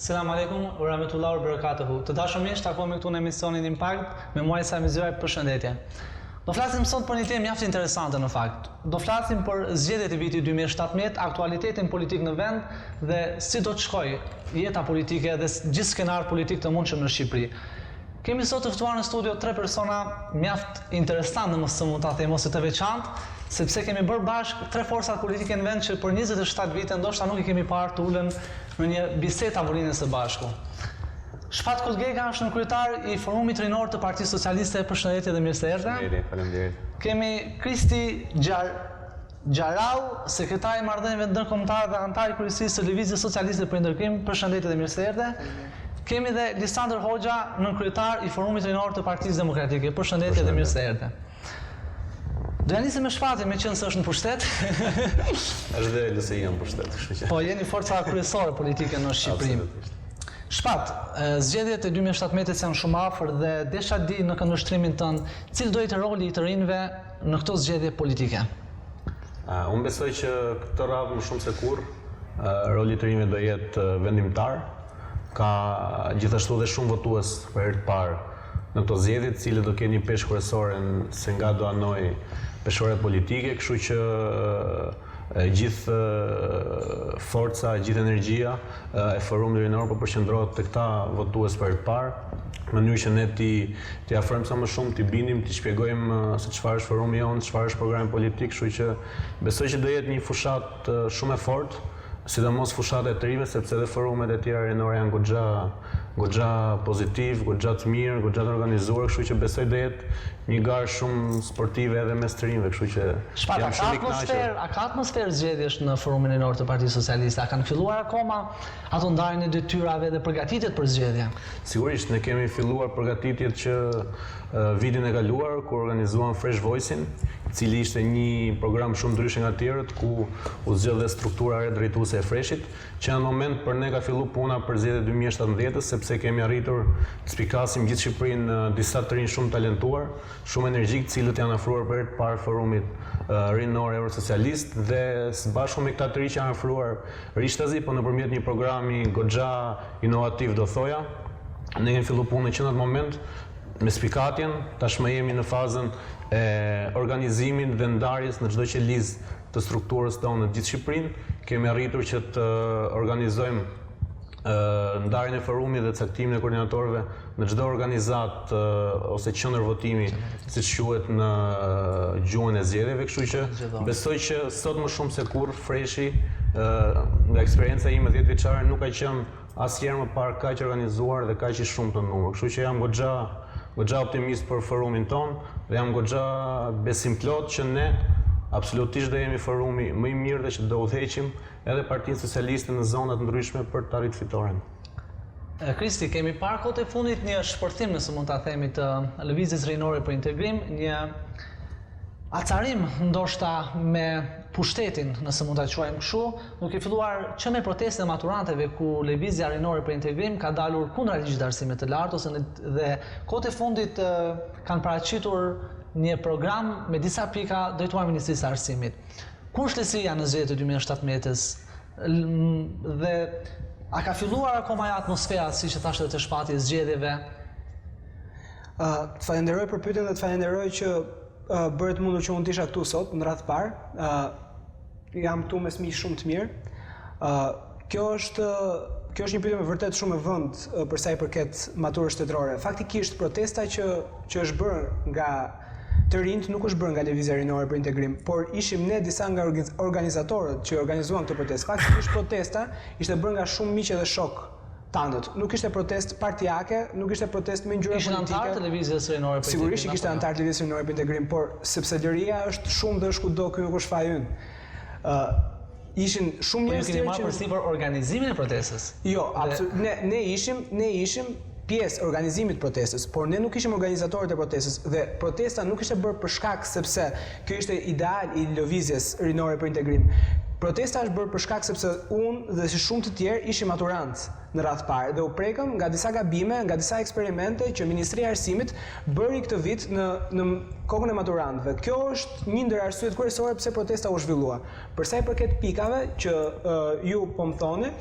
Selam alejkum ue rahmetullahi ue berekatuhu. Të dashur miq, takohemi këtu në emisionin Impact me mua Isa Mizyraj, përshëndetje. Do flasim sot për një temë mjaft interesante në fakt. Do flasim për zgjedhjet e vitit 2017, aktualitetin politik në vend dhe si do të shkojë jeta politike dhe gjithë skenarët politikë të mundshëm në Shqipëri. Kemi sot të ftuar në studio tre persona mjaft interesantë nëse mund ta them ose të veçantë, sepse kemi bërë bashkë tre forcat politike në vend që për 27 vite ndoshta nuk i kemi parë të ulen në një bisedë tavoline së bashku. Shpat Kulgega është nënkryetar i Forumit Rinor të Partisë Socialiste, përshëndetje dhe mirë se erdhe. Përshëndetje, faleminderit. Kemi Kristi Gjar Xharau, sekretar i Marrëdhënieve Ndërkombëtare dhe anëtar i Kryesisë së Lëvizjes Socialiste për Integrim, përshëndetje dhe mirë se erdhe. Kemi dhe Lisandër Hoxha, nënkryetar i Forumit Rinor të Partisë Demokratike, përshëndetje dhe mirë se erdhe. Do ja nisim me Shpatin, meqenëse është në pushtet. Është dhe LSI-ja në pushtet, kështu që. Po, jeni forca kryesore politike në Shqipëri. Absolutisht. Shpat, zgjedhjet e 2017-s janë shumë afër dhe desha të di në këndvështrimin tënd, cili do jetë roli i të rinjve në këto zgjedhje politike? Unë besoj që këtë radhë më shumë se kurrë, roli i të rinjve do jetë vendimtar. Ka gjithashtu dhe shumë votues për herë të parë në këto zgjedhje, të cilët do kenë një peshë kryesore se nga do anojë peshorja politike, kështu që gjithë forca, gjithë energjia e Forumit Rinor po përqendrohet te këta votues për herë të parë, në mënyrë që ne t'i t'i afrojmë sa më shumë, t'i bindim, t'i shpjegojmë se çfarë është forumi jonë, çfarë është programi politik, kështu që besoj që do jetë një fushatë shumë e fortë, sidomos fushata e të rinjve, sepse edhe forumet e tjera rinore janë goxha goxha pozitivë, goxha të mirë, goxha të organizuar, kështu që besoj do jetë një garë shumë sportive edhe mes të rinjve, kështu që Shpat, jam shumë i kënaqur. A ka atmosferë zgjedhjesh në Forumin Rinor të Partisë Socialiste? A kanë filluar akoma ato ndarjen e detyrave dhe përgatitjet për zgjedhje? Sigurisht, ne kemi filluar përgatitjet që vitin e kaluar kur organizuam Fresh Voice-in, i cili ishte një program shumë ndryshe nga të tjerët, ku u zgjodh dhe struktura e re drejtuese e Fresh-it, që në moment për ne ka fillu puna për zgjedhjet e 2017-ës, sepse kemi arritur të spikasim gjithë Shqipërinë disa të rinj shumë talentuar, shumë energjikë, të cilët janë afruar për herë të parë forumit rinor eurosocialist dhe së bashku me këta të rinj që janë afruar rishtazi, po nëpërmjet një programi goxha inovativ do thoja, ne kemi fillu punën që në atë moment me spikatjen, tashmë jemi në fazën e organizimit dhe ndarjes në çdo qelizë të strukturës tonë në gjithë Shqipërinë. Kemi arritur që të organizojmë ndarjen e forumit dhe caktimin e koordinatorëve në çdo organizatë ose qendër votimi, siç quhet në gjuhën e zgjedhjeve, kështu që besoj që sot më shumë se kurrë Freshi nga eksperienca ime 10 vjeçare nuk ka qenë asnjëherë më parë kaq i organizuar dhe kaq i shumtë në numër. Kështu që jam goxha goxha optimist për forumin tonë dhe jam goxha besimplotë që ne absolutisht do jemi forumi më i mirë dhe që do udhëheqim edhe Partinë Socialiste në zona të ndryshme për të arritur fitoren. Kristi, kemi parë kohët e fundit një shpërthim, nëse mund ta themi, të Lëvizjes Rinore për Integrim, një acarim ndoshta me pushtetin, nëse mund ta quajmë kështu, duke filluar që me protestën e maturantëve ku Lëvizja Rinore për Integrim ka dalur kundra ligjit të arsimit të lartë ose në, dhe kohët e fundit kanë paraqitur një program me disa pika drejtuar Ministrisë së Arsimit. Ku është LSI-ja në zgjedhjet e 2017-s? Dhe a ka filluar akoma ajo atmosfera, siç e thashë edhe te Shpati e zgjedhjeve? Uh, të falenderoj për pyetjen dhe të falenderoj që uh, bëre të mundur që unë të isha këtu sot në radhë të parë. Uh, jam këtu mes miq shumë të mirë. Uh, kjo është kjo është një pyetje me vërtet shumë e vend për sa i përket maturës shtetërore. Faktikisht protesta që që është bërë nga të rinjtë nuk është bërë nga Lëvizja Rinore për Integrim, por ishim ne disa nga organizatorët që organizuan këtë protestë. Faktikisht protesta ishte bërë nga shumë miq edhe shokë tanët. Nuk ishte protestë partiake, nuk ishte protestë me ngjyra politike. Ishin anëtarë të Lëvizjes Rinore për Integrim. Sigurisht që kishte anëtarë të Lëvizjes Rinore për Integrim, por sepse liria është shumë dhe është kudo, ky nuk është faji ynë. Ë ishin shumë po njerëz të tjerë që marrë përsipër organizimin e protestës. Jo, absolut, ne ne ishim, ne ishim pjesë e organizimit të protestës, por ne nuk ishim organizatorët e protestës dhe protesta nuk ishte bërë për shkak sepse kjo ishte ideal i lëvizjes rinore për integrim. Protesta është bërë për shkak sepse unë dhe si shumë të tjerë ishim maturantë në radhë të parë dhe u prekëm nga disa gabime, nga disa eksperimente që Ministria e Arsimit bëri këtë vit në në kokën e maturantëve. Kjo është një ndër arsyet kryesore pse protesta u zhvillua. Për sa i përket pikave që uh, ju po më thoni,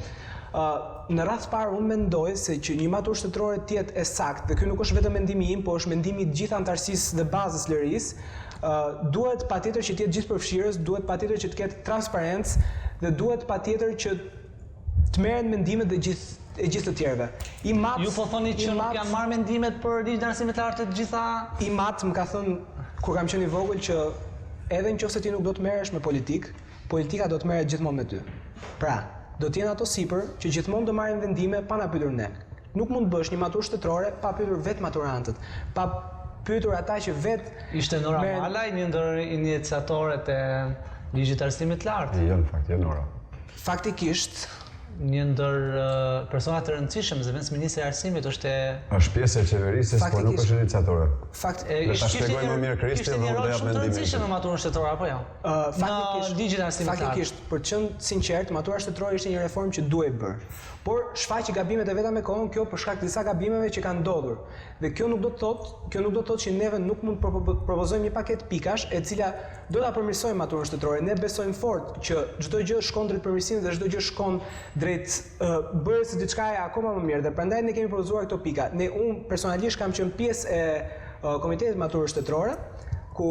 Në radhë të parë unë mendoj se që një maturë shtetërore të jetë e saktë dhe ky nuk është vetëm mendimi im, po është mendimi i të gjithë anëtarësisë dhe bazës LRI-së, duhet patjetër që të jetë gjithëpërfshirës, duhet patjetër që të ketë transparencë dhe duhet patjetër që të merren mendimet dhe gjithë e gjithë të tjerëve. Im atë, Ju po thoni që nuk janë marrë mendimet për ligjin e arsimit të lartë të gjitha? Im atë më ka thënë kur kam qenë i vogël që edhe nëse ti nuk do të merresh me politikë, Politika do të merret gjithmonë me ty. Pra, do të jenë ato sipër që gjithmonë do marrin vendime pa na pyetur ne. Nuk mund të bësh një maturë shtetërore pa pyetur vetë maturantët, pa pyetur ata që vetë Ishte Nora merren... Malaj një ndër iniciatoret e ligjit të arsimit të lartë. Jo, në fakt, jo Nora. Faktikisht, një ndër personat të rëndësishëm, zëvendësministri i Arsimit është e Është pjesë e qeverisjes, por nuk është iniciatore. Fakt, e, Le ta shpjegojë më mirë Kristi dhe unë do jap mendimin. Kishte një rol shumë të rëndësishëm në maturën shtetërore apo jo? Faktikisht, në ligjin e arsimit të lartë. Faktikisht, për të qenë sinqert, matura shtetërore ishte një reformë që duhej bërë. Por shfaqi gabimet e veta me kohën, kjo për shkak të disa gabimeve që kanë ndodhur. Dhe kjo nuk do të thotë, kjo nuk do të thotë që neve nuk mund të propozojmë një paketë pikash e cila do ta përmirësojë maturën shtetërore. Ne besojmë fort që çdo gjë shkon drejt përmirësimit dhe çdo gjë shkon drejt bërjes së diçkaje akoma më mirë dhe prandaj ne kemi propozuar këto pika. Ne unë personalisht kam qenë pjesë e Komitetit të Maturës Shtetërore, ku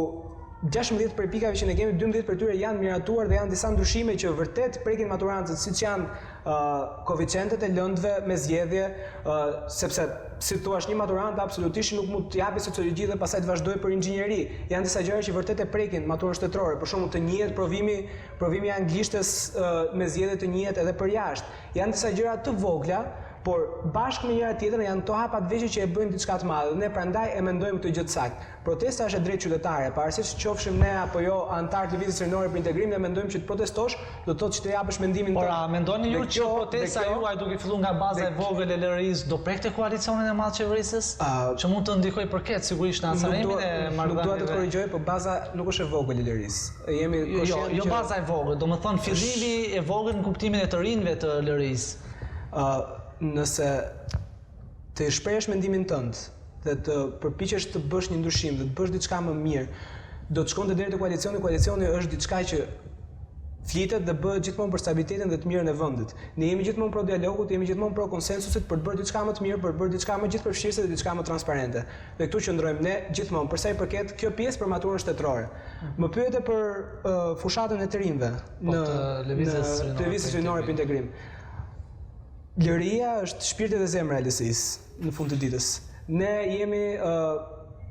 16 prej pikave që ne kemi, 12 prej tyre janë miratuar dhe janë disa ndryshime që vërtet prekin maturantët, siç janë uh, koeficientët e lëndëve me zgjedhje, uh, sepse si thua një maturant absolutisht nuk mund të japi sociologji dhe pastaj të vazhdojë për inxhinieri. Janë disa gjëra që vërtet e prekin maturën shtetërore, për shembull të njihet provimi, provimi i anglishtes uh, me zgjedhje të njihet edhe për jashtë. Janë disa gjëra të vogla, por bashkë me njëra tjetrën janë këto hapa të vegjël që e bëjnë diçka të madhe. Ne prandaj e mendojmë këtë gjë të saktë. Protesta është e drejtë qytetare, pavarësisht qofshim ne apo jo anëtarë të Lëvizjes Rinore për Integrim, ne mendojmë që të protestosh do të thotë që të japësh mendimin tënd. Por a mendoni ju që protesta juaj duke filluar nga baza e vogël e LRI-së do prekte koalicionin e madh qeverisës? Që mund të ndikojë për keq sigurisht në acarimin e marrëdhënieve. Nuk dua të të korrigjoj, por baza nuk është e vogël e LRI-së. Jemi jo, jo, jo baza e vogël, domethënë fillimi e vogël në kuptimin e të rinjve të LRI-së. Ë, nëse të shprehësh mendimin tënd dhe të përpiqesh të bësh një ndryshim dhe të bësh diçka më mirë, do të shkonte deri te koalicioni, koalicioni është diçka që flitet dhe bëhet gjithmonë për stabilitetin dhe të mirën e vendit. Ne jemi gjithmonë pro dialogut, jemi gjithmonë pro konsensusit për të bërë diçka më të mirë, për të bërë diçka më gjithëpërfshirëse dhe diçka më transparente. Dhe këtu qëndrojmë ne gjithmonë për sa i përket kjo pjesë për maturën shtetërore. Më pyete për uh, fushatën e të rinjve po, në Lëvizjes Rinore për Integrim. LRI-ja është shpirti dhe zemra e LSI-së në fund të ditës. Ne jemi uh,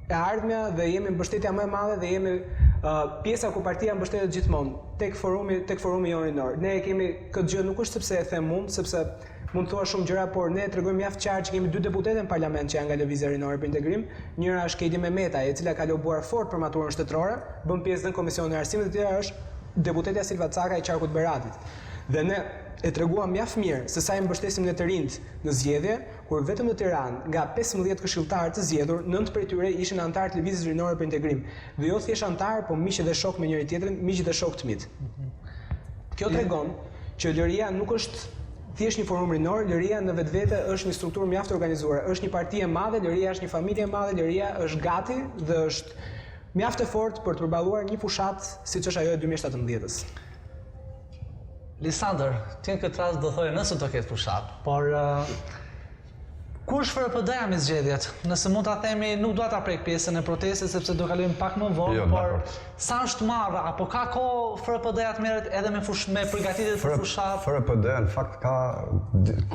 e ardhmja dhe jemi mbështetja më e madhe dhe jemi uh, pjesa ku partia mbështetet gjithmonë tek forumi tek forumi jonë rinor. Ne e kemi këtë gjë nuk është sepse e them unë, sepse mund të thua shumë gjëra, por ne e tregojmë mjaft qartë që kemi dy deputete në parlament që janë nga Lëvizja Rinore për Integrim. Njëra është Kejdi Mehmetaj, e cila ka lobuar fort për maturën shtetërore, bën pjesë dhe në Komisionin e Arsimit dhe tjetra është deputetja Silva Caka e qarkut Beratit. Dhe ne e treguam mjaft mirë se sa i mbështesim ne të rinjtë në zgjedhje, kur vetëm në Tiranë, nga 15 këshilltarë të zgjedhur, 9 prej tyre ishin anëtarë të Lëvizjes Rinore për Integrim, dhe jo thjesht anëtarë, po miq dhe shokë me njëri-tjetrin, miq dhe shokë të mitë. Kjo tregon që LRI-ja nuk është thjesht një forum rinor, LRI-ja në vetvete është një strukturë mjaft e organizuar, është një parti e madhe, LRI-ja është një familje e madhe, LRI-ja është gati dhe është mjaft e fortë për të përballuar një fushatë siç është ajo e 2017-ës. Lisandër, ti në këtë rast do thoje nëse do ketë fushatë, por ku është FRPD-ja me zgjedhjet? Nëse mund ta themi, nuk dua ta prek pjesën e protestës sepse do kalojmë pak më vonë, jo, por sa është marrë apo ka kohë FRPD-ja të merret edhe me fush me përgatitjet për fushatë? FRPD në fakt ka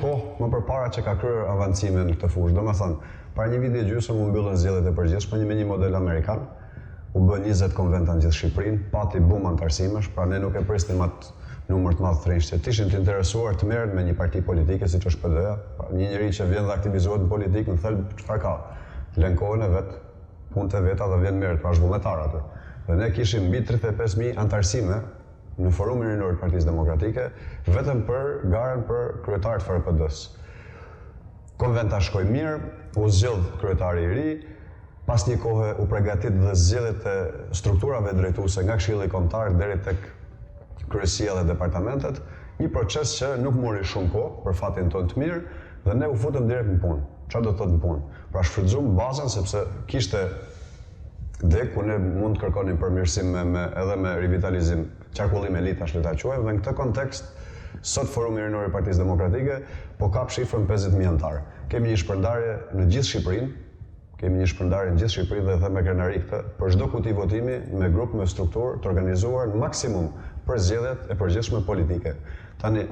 kohë më përpara që ka kryer avancime në këtë fushë. Domethënë, para një viti e gjysmë u mbyllën zgjedhjet e përgjithshme një me një model amerikan. U bë 20 konventa në gjithë Shqipërinë, pati bum anëtarësimesh, pra ne nuk e prisnim atë numër të madh të rinjsh që të ishin të interesuar të merren me një parti politike siç është PD-ja. Pra, një njeri që vjen dhe aktivizohet në politikë në thelb çfarë ka? Lën kohën e vet, punët e veta dhe vjen merret, pra është vullnetar aty. Dhe ne kishim mbi 35000 anëtarësime në Forumin Rinor të Partisë Demokratike vetëm për garën për kryetar të FRPD-së. Konventa shkoi mirë, u zgjodh kryetari i ri, pas një kohe u pregatit dhe zgjedhjet e strukturave drejtuese nga Këshilli Kombëtar deri tek kryesia dhe departamentet, një proces që nuk mori shumë kohë, për fatin tonë të mirë, dhe ne u futëm direkt në punë. Çfarë do të thotë në punë? Pra shfrytëzuam bazën sepse kishte degë ku ne mund të kërkonim përmirësim me, me edhe me rivitalizim, qarkullim elitash le ta quajmë, dhe në këtë kontekst. Sot Forumi Rinor i Partisë Demokratike po kap shifrën 50.000 anëtarë. Kemi një shpërndarje në gjithë Shqipërinë, kemi një shpërndarje në gjithë Shqipërinë dhe e them me krenari këtë, për çdo kuti votimi me grup me strukturë të organizuar në maksimum për zgjedhjet e përgjithshme politike. Tani,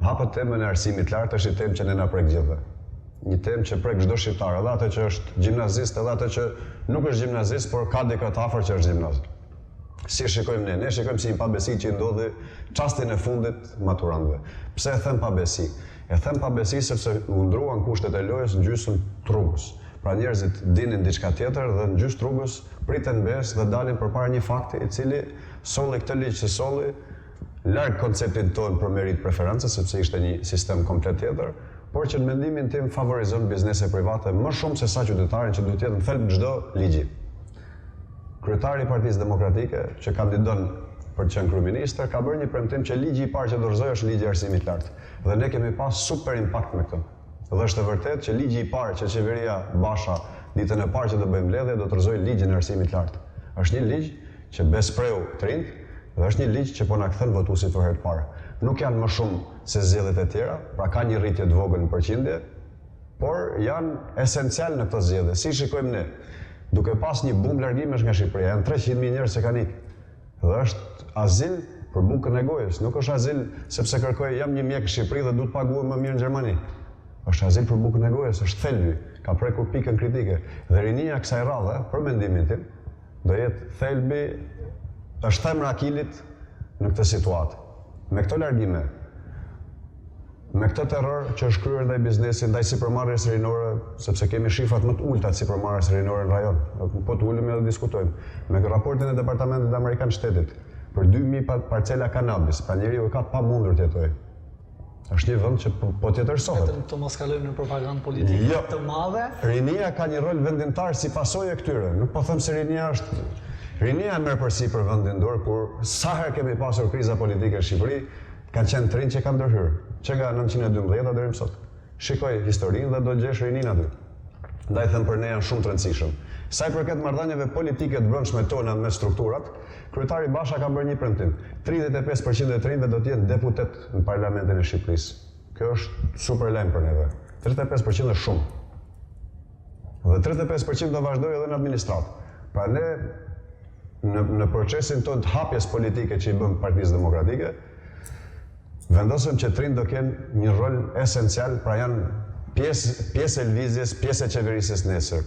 hapët temën e arsimit të lartë është një temë që ne na prek gjithëve. Një temë që prek çdo shqiptar, edhe atë që është gjimnazist, edhe atë që nuk është gjimnazist, por ka dikë të afër që është gjimnaz. Si e shikojmë ne? Ne e shikojmë si një pabesi që i ndodhi çastin e fundit maturantëve. Pse e them pabesi? E them pabesi sepse u ndruan kushtet e lojës në gjysmë të rrugës. Pra njerëzit dinin diçka tjetër dhe në gjysmë të rrugës priten besë dhe dalin përpara një fakti i cili solli këtë ligj që solli larg konceptin tonë për meritë preferencë, sepse ishte një sistem komplet tjetër, por që në mendimin tim favorizon biznese private më shumë se sa qytetarin që duhet të jetë në thelb çdo ligji. Kryetari i Partisë Demokratike, që kandidon për të qenë kryeministër, ka bërë një premtim që ligji i parë që do rrëzojë është ligji i arsimit të lartë. Dhe ne kemi pas super impakt me këtë. Dhe është e vërtetë që ligji i parë që qeveria Basha ditën e parë që do bëjë mbledhje do të rrëzojë ligjin e arsimit të lartë. Është një ligj që besë preu të rinjtë dhe është një ligj që po na kthen votuesit për herë të parë. Nuk janë më shumë se zgjedhjet e tjera, pra ka një rritje të vogël në përqindje, por janë esencial në këto zgjedhje. Si i shikojmë ne? Duke pas një bum largimesh nga Shqipëria, janë 300.000 njerëz që kanë ikë. Dhe është azil për bukën e gojës, nuk është azil sepse kërkoj jam një mjek në Shqipëri dhe du të paguhem më mirë në Gjermani. Është azil për bukën e gojës, është thelbi, ka prekur pikën kritike. Dhe rinia kësaj radhe, për mendimin tim, do jetë thelbi, është thembra e Akilit në këtë situatë. Me këto largime, me këtë terror që është kryer ndaj biznesit, ndaj sipërmarrjes rinore, sepse kemi shifrat më të ulëta të sipërmarrjes rinore në rajon. Po të ulemi edhe diskutojmë. Me raportin e Departamentit Amerikan të Shtetit për 2000 parcela kanabis, pra njeriu e ka të pamundur të jetojë. Është një vend që po, po tjetërsohet. Vetëm të mos kalojmë në propagandë politike jo. të madhe. Rinia ka një rol vendimtar si pasojë e këtyre. Nuk po them se rinia është Rinia e merr përsipër vendin dorë kur sa herë kemi pasur kriza politike në Shqipëri, kanë qenë të rinj që kanë ndërhyrë, që nga 912 deri më sot. Shikoj historinë dhe do gjesh rininë aty. Ndaj them për ne janë shumë të rëndësishëm. Sa i përket marrëdhënieve politike të brendshme tona me strukturat, kryetari Basha ka bërë një premtim. 35% e të rinjve do të jenë deputet në Parlamentin e Shqipërisë. Kjo është super lajm për neve. 35% është shumë. Dhe 35% do vazhdojë edhe në administratë. Pra ne në në procesin tonë të hapjes politike që i bën Partisë Demokratike, vendosëm që të rinjtë do kenë një rol esencial, pra janë pjesë pjesë e lëvizjes, pjesë e qeverisjes nesër.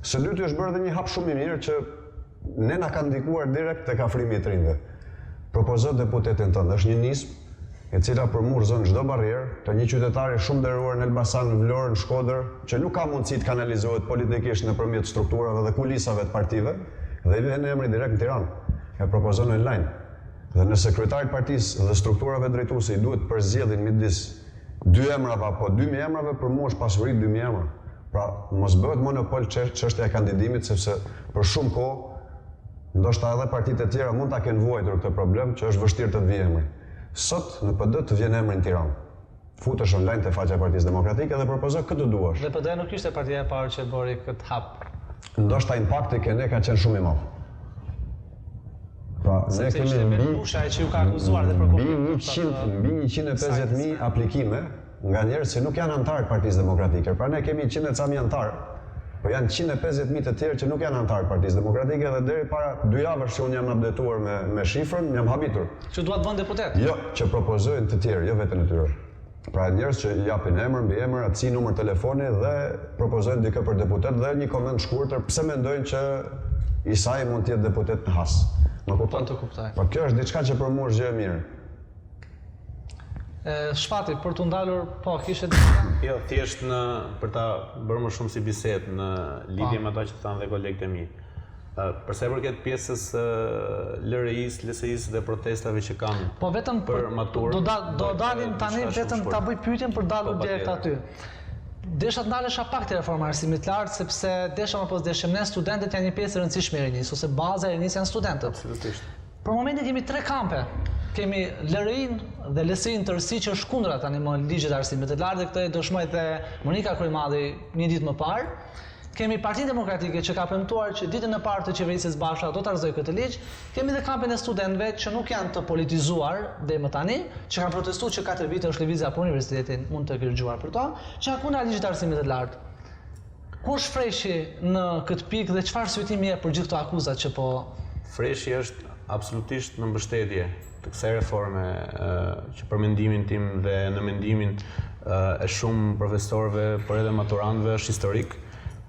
Së dyti është bërë edhe një hap shumë i mirë që ne na ka ndikuar direkt tek afrimi i të rinjve. Propozo deputetin tënd, është një nismë e cila për mua rrëzon çdo barrierë të një qytetari shumë nderuar në Elbasan, në Vlorë, në Shkodër, që nuk ka mundësi të kanalizohet politikisht nëpërmjet strukturave dhe kulisave të partive dhe i vjen emri direkt në Tiranë. E propozon online. Dhe nëse kryetarit të partisë dhe strukturave drejtuese i duhet të përzgjedhin midis dy emrave apo 2000 emrave, për mua është pasuri 2000 emra. Pra, mos bëhet monopol çështja e kandidimit sepse për shumë kohë ndoshta edhe partitë e tjera mund ta kenë vuajtur këtë problem që është vështirë të të vijë emri. Sot në PD të vjen emri në Tiranë. Futesh online te faqja e Partisë Demokratike dhe propozo kë të duash. Dhe PD nuk ishte partia e parë që e bëri këtë hap. Ndoshta impakti ke ne ka qenë shumë i madh. Pra, ne kemi mbi Bushaj që ju ka akuzuar dhe për mbi 100 mbi 150.000 aplikime nga njerëz që nuk janë anëtarë të Partisë Demokratike. Pra ne kemi 100 e ca mijë anëtarë, po janë 150.000 të tjerë që nuk janë anëtarë të Partisë Demokratike dhe deri para dy javësh që unë jam updateuar me me shifrën, jam habitur. Që duan të bëhen deputet? Jo, që propozojnë të tjerë, jo veten e tyre. Pra njerëz që japin emër, mbiemër, atësi, numër telefoni dhe propozojnë dikë për deputet dhe një koment shkurtër pse mendojnë që Isai mund të jetë deputet në Has. Më kupton? Po të kuptoj. Po kjo është diçka që për mua është gjë e mirë. E, Shpati, për t'u ndalur, po, kishe diçka? Jo, thjesht në për ta bërë më shumë si bisedë në lidhje po. me ato që thanë dhe kolegët e mi. Për sa i përket pjesës së LRI-s, LSI-s dhe protestave që kanë po vetëm për maturën. Do da, do dalim tani vetëm ta bëj pyetjen për dalur po, direkt aty. Desha të ndalesha pak te reforma e arsimit të lartë sepse deshëm apo s'deshëm ne studentët janë një pjesë e rëndësishme e rinisë ose baza e rinisë janë studentët. Absolutisht. Për momentin kemi tre kampe. Kemi LRI-n dhe LSI-n tërësi që është kundra tani më ligjit të arsimit të lartë dhe këtë e dëshmoi dhe Monika Kryemadhi një ditë më parë. Kemi Partinë Demokratike që ka premtuar që ditën e parë të qeverisjes Basha do ta rrëzojë këtë ligj, kemi dhe kampin e studentëve që nuk janë të politizuar deri më tani, që kanë protestuar që katër vite është lëvizja për universitetin, mund të kesh dëgjuar për to, që janë kundra ligjit të arsimit të lartë. Ku është Freshi në këtë pikë dhe çfarë arsyetimi jep për gjithë këto akuza që po Freshi është absolutisht në mbështetje të kësaj reforme që për mendimin tim dhe në mendimin e shumë profesorëve, por edhe maturantëve është historik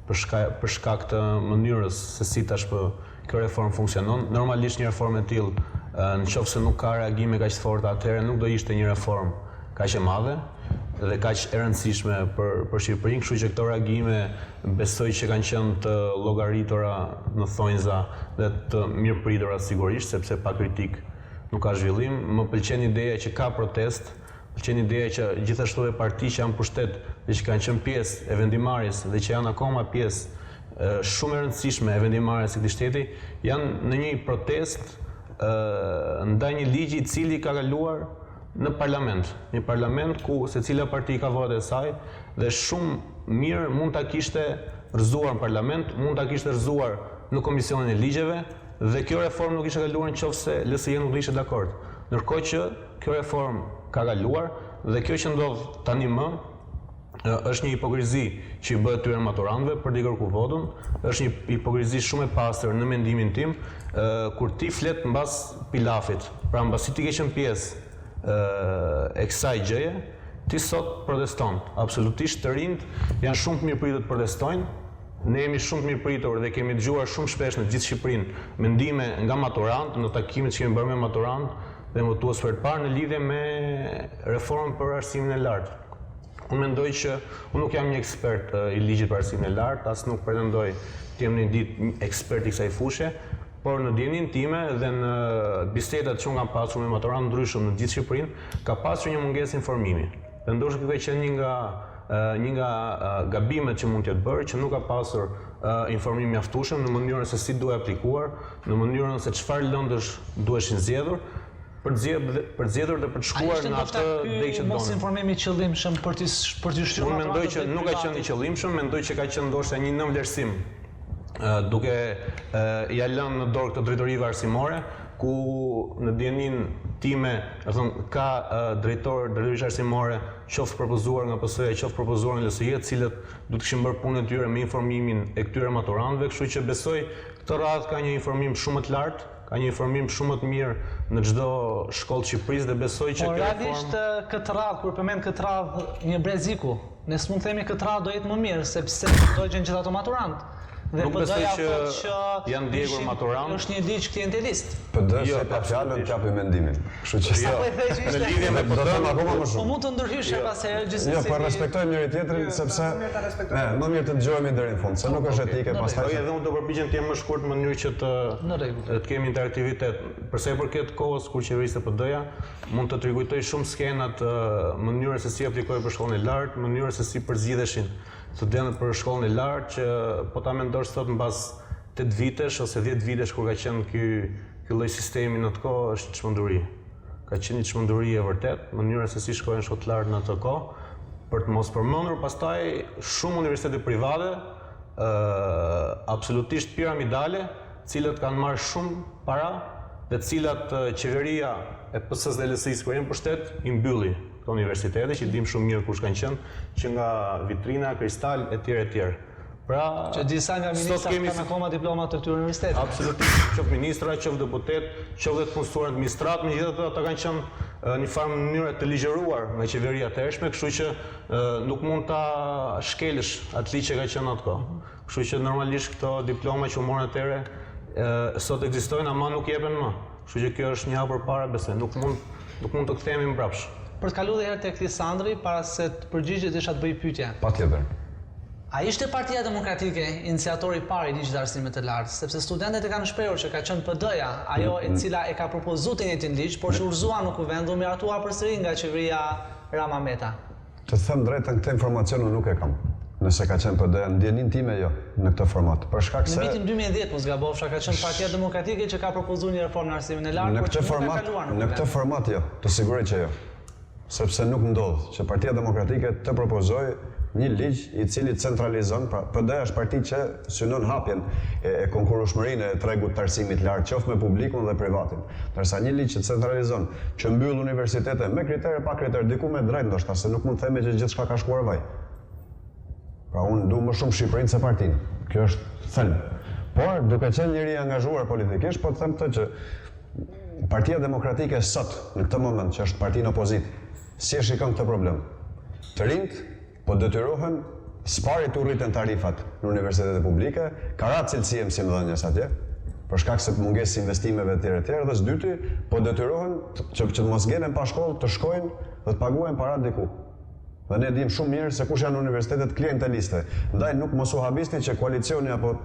për shkak për shkak të mënyrës se si tashmë kjo reformë funksionon. Normalisht një reformë e tillë, në qoftë se nuk ka reagime kaq të forta, atëherë nuk do ishte një reformë kaq e madhe dhe kaq e rëndësishme për për Shqipërinë, kështu që këto reagime besoj që kanë qenë të llogaritura në thonjza dhe të mirëpritura sigurisht, sepse pa kritikë nuk ka zhvillim. Më pëlqen ideja që ka protestë, pëlqen ideja që gjithashtu edhe parti që janë në pushtet dhe që kanë qenë pjesë e vendimmarrjes dhe që janë akoma pjesë shumë e rëndësishme e vendimmarrjes së këtij shteti, janë në një protestë ndaj një ligji i cili ka kaluar në parlament, një parlament ku secila parti ka votat e saj dhe shumë mirë mund ta kishte rrëzuar në parlament, mund ta kishte rrëzuar në Komisionin e Ligjeve dhe kjo reformë nuk kishte kaluar në qoftë se LSI nuk do ishte dakord. Ndërkohë që kjo reformë ka kaluar dhe kjo që ndodh tani më është një hipokrizi që i bëhet këtyre maturantëve për t'i kërku votën, është një hipokrizi shumë e pastër në mendimin tim, kur ti flet mbas pilafit, pra mbasi ti ke qenë pjesë e kësaj gjëje, ti sot proteston. Absolutisht të rinjtë janë shumë të mirëpritur të protestojnë, ne jemi shumë të mirëpritur dhe kemi dëgjuar shumë shpesh në gjithë Shqipërinë mendime nga maturantë, në takimet që kemi bërë me maturantë dhe votues për të parë në lidhje me reformën për arsimin e lartë. Unë mendoj që unë nuk jam një ekspert i ligjit për arsimin e lartë, as nuk pretendoj të jem një ditë ekspert i kësaj fushe, por në dijeninë time dhe në bisedat që unë kam pasur me maturantë të ndryshëm në gjithë Shqipërinë, ka pasur një mungesë informimi. Dhe ndoshta kjo ka qenë një nga një nga gabimet që mund të jetë bërë, që nuk ka pasur informim mjaftueshëm në mënyrën se si duhej aplikuar, në mënyrën se çfarë lëndësh duheshin zgjedhur, për të zgjedhur për të zgjedhur dhe për të shkuar në atë degë që donin. Mosinformim i qëllimshëm për të për të shtyrë Unë mendoj që nuk ka qenë i qëllimshëm, mendoj që ka qenë ndoshta një nënvlerësim duke ia lënë në dorë këtë drejtorive arsimore, ku në dijeninë time, do thënë, ka drejtor drejtorish arsimore, qoftë propozuar nga PS-ja, qoftë propozuar nga LSI, të cilët do të kishin bërë punën e tyre me informimin e këtyre maturantëve, kështu që besoj këtë radhë ka një informim shumë më të lartë, Ka një informim shumë më të mirë në çdo shkollë të Shqipërisë dhe besoj që kjo reformë. Por realisht këtë radhë, kur përmend këtë radhë, një brez iku. Ne s'mund të themi këtë radhë do jetë më mirë, sepse dogjën gjithë ato maturantë. Dhe Nuk besoj që që janë djegur maturantë. Është një ligj klientelist. PD jo, se pa fjalën të japim mendimin. Kështu që jo. Po e the që ishte. Në lidhje me PD, do them akoma më shumë. Po mund të ndërhysh jo. pas herë gjithsesi. Jo, po respektojmë njëri tjetrin jo, sepse ne më mirë të dëgjohemi deri në fund, se nuk është etike pastaj. Po edhe unë do përpiqem të jem më shkurt në mënyrë që të Në rregull. të kemi interaktivitet. Për sa i përket kohës kur qeveriste PD-ja, mund të rikujtoj shumë skena të mënyrës se si aplikohej për shkollën e lartë, mënyrës se si përzgjidheshin studentët për shkollën e lartë që po ta mendosh sot mbas 8 vitesh ose 10 vitesh kur ka qenë ky ky lloj sistemi në atë kohë është çmenduri. Ka qenë një çmenduri e vërtetë, mënyra se si shkohej në shkollë të lartë në atë kohë, për të mos përmendur pastaj shumë universitete private, ë absolutisht piramidale, të cilët kanë marrë shumë para dhe të cilat qeveria e PS-së dhe LSI-së kur janë në pushtet i mbylli këto universitete që dimë shumë mirë kush kanë qenë, që nga Vitrina, Kristal etj etj. Pra, që disa nga ministrat kemi... kanë akoma diploma të këtyre universiteteve. Absolutisht, qoftë ministra, qoftë deputet, qoftë dhe të punësuar në administratë, megjithatë ata kanë qenë një farë mënyre të ligjëruar nga qeveria e atëhershme, kështu që nuk mund ta shkelësh atë ligj që ka qenë atë kohë. Kështu që normalisht këto diploma që u morën atëherë sot ekzistojnë, ama nuk jepen më. Kështu që kjo është një hap përpara besoj, nuk mund nuk mund të kthehemi mbrapsht. Për të kaluar edhe herë tek Lisandri, para se të përgjigjet desha të bëj pyetje. Patjetër. A ishte Partia Demokratike iniciatori i parë i ligjit të arsimit të lartë? Sepse studentët e kanë shprehur që ka qenë PD-ja ajo e cila e ka propozuar të njëjtin ligj, por që u rrëzua në Kuvend dhe u miratua përsëri nga qeveria Rama-Meta. Të them drejtën këtë informacion unë nuk e kam. Nëse ka qenë PD-ja, në dijeninë time jo, në këtë format. Për shkak se Në vitin 2010, mos gabofsha, ka qenë Partia Demokratike që ka propozuar një reformë në arsimin e lartë, por që nuk ka kaluar në Kuvend. Në këtë format jo, të siguroj që jo. Sepse nuk ndodh që Partia Demokratike të propozojë. Një ligj i cili centralizon, pra PD është parti që synon hapjen e, e konkurrueshmërinë e tregut të arsimit të lartë, qoftë me publikun dhe privatin. Ndërsa një ligj që centralizon, që mbyll universitete me kritere pa kriter, diku me drejt ndoshta, se nuk mund të themi që gjithçka ka shkuar vaj. Pra unë du më shumë Shqipërinë se partinë. Kjo është thelb. Por duke qenë njeri i angazhuar politikisht, po të them këtë që Partia Demokratike sot, në këtë moment që është parti në opozitë, Si e shikon këtë problem? Të rinjtë po detyrohen së pari t'u rriten tarifat në universitete publike, ka ra cilësia e mësimdhënies atje, për shkak se të mungesës së investimeve etj etj dhe së dyti po detyrohen që që të mos ngelen pa shkollë të shkojnë dhe të paguajnë para diku. Dhe ne dimë shumë mirë se kush janë universitetet klienteliste. Ndaj nuk mos u habisni që koalicioni apo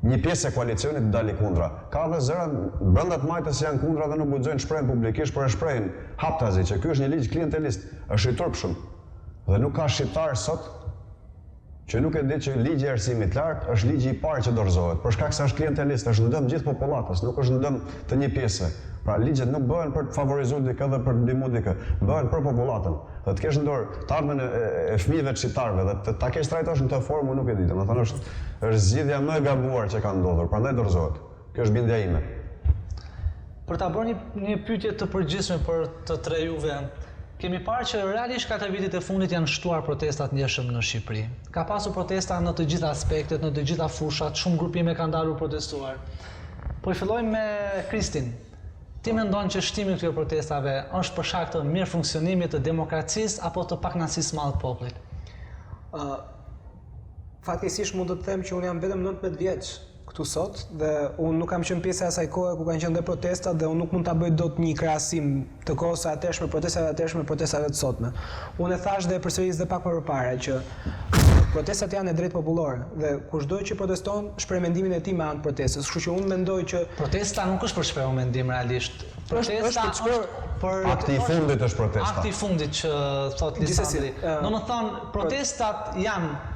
një pjesë e koalicionit të dali kundra. Ka dhe zëra brenda të majtës që janë kundra dhe nuk guxojnë të shprehen publikisht, por e shprehin haptazi që ky është një ligj klientelist, është i turpshëm. Dhe nuk ka shqiptar sot që nuk e di që ligji i arsimit të lartë është ligji i parë që dorëzohet, për shkak se është klientelist, është në dëm gjithë popullatës, nuk është në dëm të një pjese. Pra ligjet nuk bëhen për të favorizuar dikë dhe për të ndihmuar dikë, bëhen për popullatën. Dhe të kesh në dorë të ardhmen e, e fëmijëve të shqiptarëve dhe të ta keqtrajtosh në këtë formë, unë nuk e di. Domethënë është është zgjidhja më e gabuar që ka ndodhur, prandaj dorëzohet. Kjo është bindja ime. Për ta bërë një një pyetje të përgjithshme për të tre juve, kemi parë që realisht katër vitet e fundit janë shtuar protestat ndjeshëm në Shqipëri. Ka pasur protesta në të gjitha aspektet, në të gjitha fushat, shumë grupime kanë dalur protestuar. Po i fillojmë me Kristin. Ti mendon që shtimi i këtyre protestave është për shkak të mirëfunksionimit të demokracisë apo të pakënaqësisë së madhe të popullit? Ë fatkeqësisht mund të të them që unë jam vetëm 19 vjeç këtu sot dhe unë nuk kam qenë pjesë e asaj kohe ku kanë qenë dhe protestat dhe unë nuk mund ta bëj dot një krahasim të kohës së atëhershme, protestave të atëhershme, protestave të sotme. Unë e thashë dhe e përsëris dhe pak më përpara që protestat janë e drejtë popullore dhe kushdo që proteston shpreh mendimin e tij me anë të protestës. Kështu që unë mendoj që protesta nuk është për shprehur mendim realisht. Protesta është, është për për akti i fundit është protesta. Akti i fundit që thotë Lisandri. Domethënë protestat janë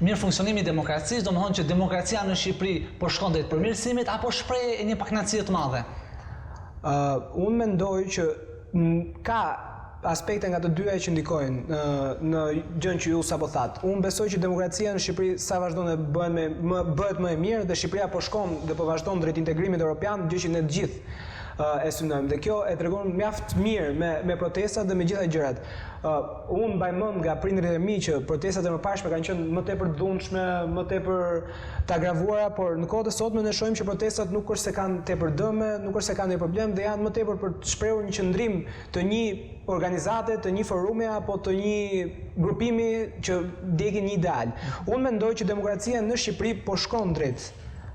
mirëfunksionimi i demokracisë, domethënë që demokracia në Shqipëri po shkon drejt përmirësimit apo shprehje e një pakënaqësie të madhe? Uh, unë mendoj që ka aspekte nga të dyja që ndikojnë në në gjën që ju sapo thatë. Unë besoj që demokracia në Shqipëri sa vazhdon e bëhet më më bëhet më e mirë dhe Shqipëria po shkon dhe po vazhdon drejt integrimit evropian, gjë që ne të gjithë e synojmë. Dhe kjo e tregon mjaft mirë me me protestat dhe me gjitha gjërat. Uh, unë mbaj mend nga prindërit e mi që protestat e mëparshme kanë qenë më tepër të dhunshme, më tepër të agravuara, por në kohët e sotme ne shohim që protestat nuk është se kanë tepër dëme, nuk është se kanë ndonjë problem dhe janë më tepër për të shprehur një qëndrim të një organizate, të një forumi apo të një grupimi që ndjekin një ideal. Unë mendoj që demokracia në Shqipëri po shkon drejt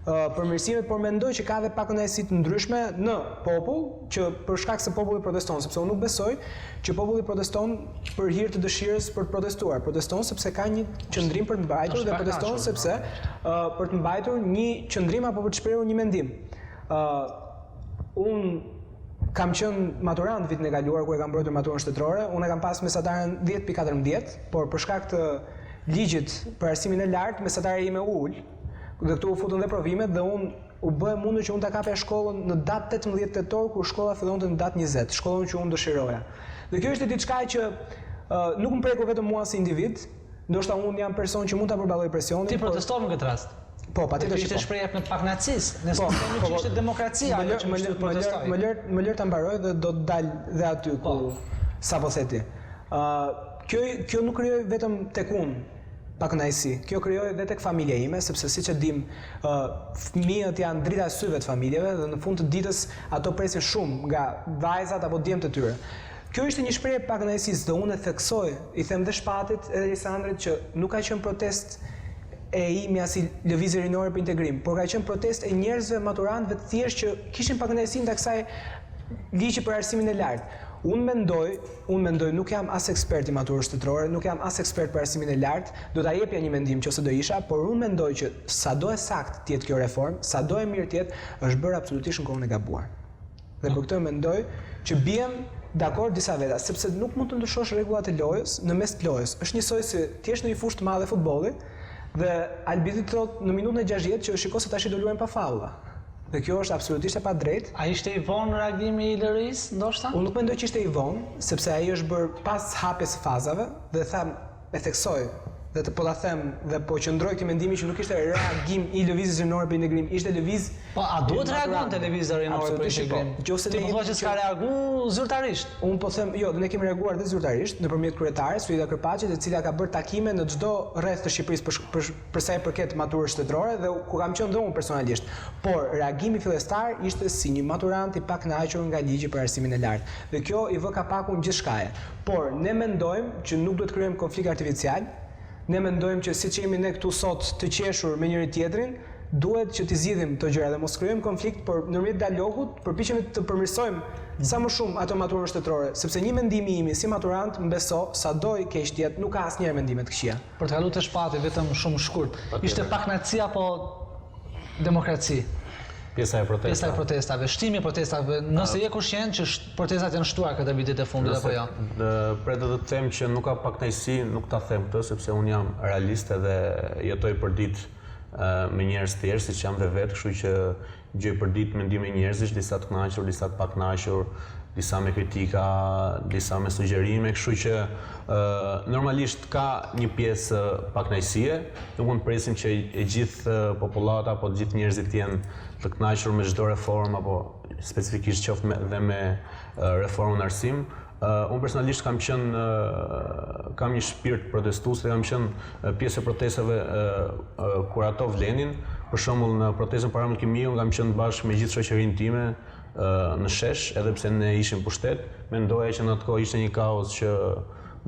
përmirësimit, por mendoj që ka edhe pakënaqësi të ndryshme në popull, që për shkak se populli proteston, sepse unë nuk besoj që populli proteston për hir të dëshirës për të protestuar. Proteston sepse ka një qëndrim për të mbajtur dhe proteston sepse uh, për të mbajtur një qëndrim apo për të shprehur një mendim. Uh, unë kam qenë maturant vitin e kaluar kur e kam mbrojtur maturën shtetërore, unë e kam pas mesataren 10.14, por për shkak të ligjit për arsimin e lartë, mesatarja ime u ul, Dhe këtu u futën dhe provimet dhe unë u bë e mundur që unë ta kapja shkollën në datë 18 tetor kur shkolla fillonte në datë 20, shkollën që unë dëshiroja. Dhe kjo ishte diçka që uh, nuk më preku vetëm mua si individ, ndoshta unë jam person që mund ta përballoj presionin. Ti protestove në këtë rast? Po, patjetër që po. Ishte shprehje e pakënaqësisë. Ne po, themi po, që ishte demokracia ajo që më lër, më lër, më lër, më lër ta mbaroj dhe do të dal dhe aty ku po. sapo the ti. Ë, uh, kjo kjo nuk krijoi vetëm tek unë pakënaqësi. Kjo krijoi edhe tek familja ime, sepse siç e dimë, ë fëmijët janë drita e syve të familjeve dhe në fund të ditës ato presin shumë nga vajzat apo djemtë e tyre. Kjo ishte një shprehje e pakënaqësisë dhe unë e theksoj, i them dhe Shpatit edhe Lisandrit që nuk ka qenë protestë e imja si lëvizje rinore për integrim, por ka qenë protestë e njerëzve maturantëve të thjeshtë që kishin pakënaqësi ndaj kësaj ligji për arsimin e lartë. Unë mendoj, unë mendoj, nuk jam as ekspert i maturës shtetërore, nuk jam as ekspert për arsimin e lartë, do ta jepja një mendim nëse do isha, por unë mendoj që sado e saktë të jetë kjo reformë, sado e mirë të jetë, është bërë absolutisht në kohën e gabuar. Dhe për këtë mendoj që biem dakord disa veta, sepse nuk mund të ndryshosh rregullat e lojës në mes të lojës. Është njësoj si të jesh në një fushë të madhe futbolli dhe arbitri të thotë në minutën e 60 që shiko se tashi do luajmë pa faulla. Dhe kjo është absolutisht e padrejtë. A ishte i vonë reagimi i LRI-së, ndoshta? Unë nuk mendoj që ishte i vonë, sepse ai është bërë pas hapjes së fazave dhe tham. e theksoj dhe të po ta them dhe po qëndroj këtij mendimi që nuk ishte reagim i Lëvizjes Rinore për Integrim, ishte lëviz Po a duhet reagonte Lëvizja Rinore për po. Integrim? Nëse Ti po thua që s'ka reagu zyrtarisht. Unë po them, jo, ne kemi reaguar dhe zyrtarisht nëpërmjet kryetares Suida Kërpaçit, e cila ka bërë takime në çdo rreth të Shqipërisë për për për sa i përket maturës shtetërore dhe ku kam qenë dhe unë personalisht. Por reagimi fillestar ishte si një maturant i pakënaqur nga ligji për arsimin e lartë. Dhe kjo i vë kapakun gjithçkaje. Por ne mendojmë që nuk duhet të krijojmë konflikt artificial, ne mendojmë që siç jemi ne këtu sot të qeshur me njëri-tjetrin, duhet që t'i zgjidhim këto gjëra dhe mos krijojmë konflikt, por nëpërmjet dialogut përpiqemi të përmirësojmë sa më shumë atë maturën shtetërore, sepse një mendim i imi si maturant, më beso, sado i keq të jetë, nuk ka asnjëherë mendime të këqija. Për të kaluar te Shpati vetëm shumë shkurt. Ishte pakënaqësi apo demokraci? Pjesa e protestave. Pjesa e protestave, shtimi i protestave, nëse je koshient që protestat janë shtuar këto vitet e fundit apo jo? Preta të të them që nuk ka pakënaqësi, nuk ta them këtë sepse unë jam realist edhe jetoj përditë me njerëz të tjerë, siç jam dhe vetë, kështu që dëgjoj përditë mendime njerëzish, disa të kënaqur, disa të pakënaqur, disa me kritika, disa me sugjerime, kështu që normalisht ka një pjesë pakënaqësie, nuk mund të presim që e gjithë popullata apo të gjithë njerëzit të jenë të kënaqur me çdo reformë apo specifikisht qoftë me, dhe me reformën në arsim. Unë personalisht kam qenë kam një shpirt protestues dhe kam qenë pjesë e protestave kur ato vlenin. Për shembull në protestën para Mulkimiu unë kam qenë bashkë me gjithë shoqërinë time në shesh, edhe pse ne ishim pushtet, mendoja që në atë kohë ishte një kauzë që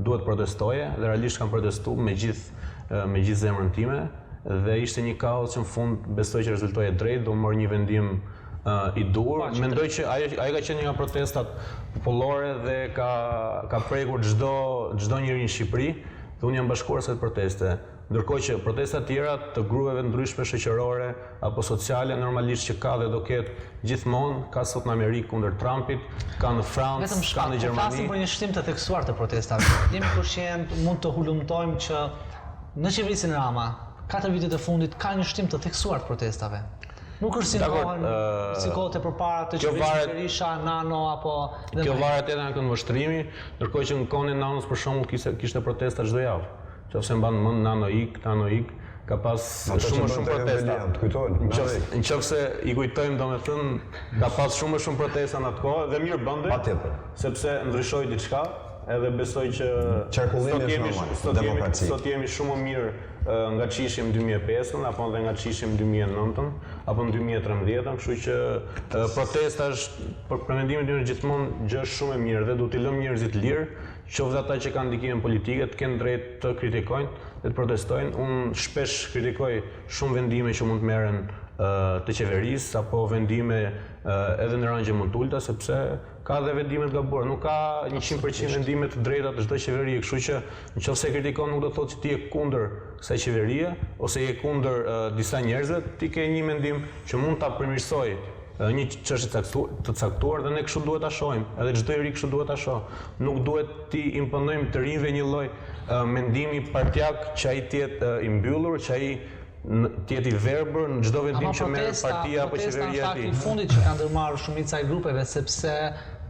duhet protestoje dhe realisht kam protestu me gjithë me gjithë zemrën time dhe ishte një kauzë që në fund besoj që rezultoi e drejtë dhe u mor një vendim i duhur. Mendoj që ajo ajo ka qenë një nga protestat popullore dhe ka ka prekur çdo çdo njeri në Shqipëri dhe unë jam bashkuar asaj proteste. Ndërkohë që protesta të tjera të grupeve të ndryshme shoqërore apo sociale normalisht që ka dhe do ketë gjithmonë, ka sot në Amerikë kundër Trumpit, ka në Francë, Vetëm ka në po Gjermani. flasim për një shtim të theksuar të protestave. Jemi koshient, mund të hulumtojmë që në qeverisjen Rama, katër vitet e fundit ka një shtim të theksuar të protestave. Nuk është si në kohën, si kohët e përpara të qeverisjes Berisha, Nano apo dhe Kjo varet edhe nga këndvështrimi, ndërkohë që në kohën e Nanos për shembull kishte kishte protesta çdo javë. Qofse mban mend Nano ik, Nano ik, ka pas shumë më shumë protesta. Të kujtojnë. Në qoftë se i kujtojmë domethënë, ka pas shumë më shumë protesta në atë kohë dhe mirë bënte. Patjetër. Sepse ndryshoi diçka, edhe besoj që qarkullimi është normal, sot jemi sot jemi shumë më mirë nga ç'ishim në 2005-ën apo edhe nga ç'ishim në 2009-ën apo në 2013-ën, kështu që protesta është për, për mendimin tim është gjithmonë gjë shumë e mirë dhe duhet t'i lëmë njerëzit lirë, qoftë ata që kanë ndikime politike të kenë drejt të kritikojnë dhe të protestojnë. Unë shpesh kritikoj shumë vendime që mund të merren të qeverisë apo vendime edhe në rangje më të ulëta sepse Ka dhe vendime të gabuara, nuk ka 100% vendime të drejta të çdo qeverie, kështu që në qoftë se kritikon nuk do të thotë që ti je kundër kësaj qeverie ose je kundër disa njerëzve, ti ke një mendim që mund ta përmirësojë një çështje të caktuar dhe ne kështu duhet ta shohim, edhe çdo i ri kështu duhet ta shohë. Nuk duhet t'i imponojmë të rinjve një lloj mendimi partiak që ai të jetë i mbyllur, që ai të jetë i verbër në çdo vendim që merr partia apo qeveria e tij. Protesta është akti i fundit që kanë ndërmarrë shumica e grupeve, sepse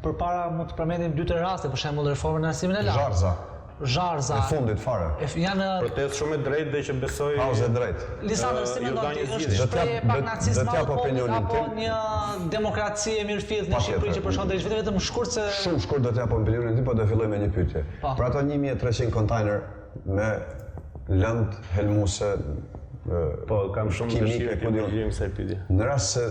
përpara mund të përmendim dy tre raste, për shembull reformën në arsimin e lartë. Zharrëza. Zharrëza. E fundit fare. E janë protestë shumë e drejtë dhe që besoj Kauzë e drejtë. Lisandër, si mendon ti, është shprehje e pakënaqësisë së madhe të popullit apo një demokraci e mirëfilltë në Shqipëri që po shkon drejt zhvillimit vetëm shkurt se Shumë shkurt do të jap opinionin tim, po do filloj me një pyetje. Po. Për ato 1300 kontejner me lëndë helmuese Po, kam shumë dëshirë t'i përgjigjem kësaj pyetje. Në rast se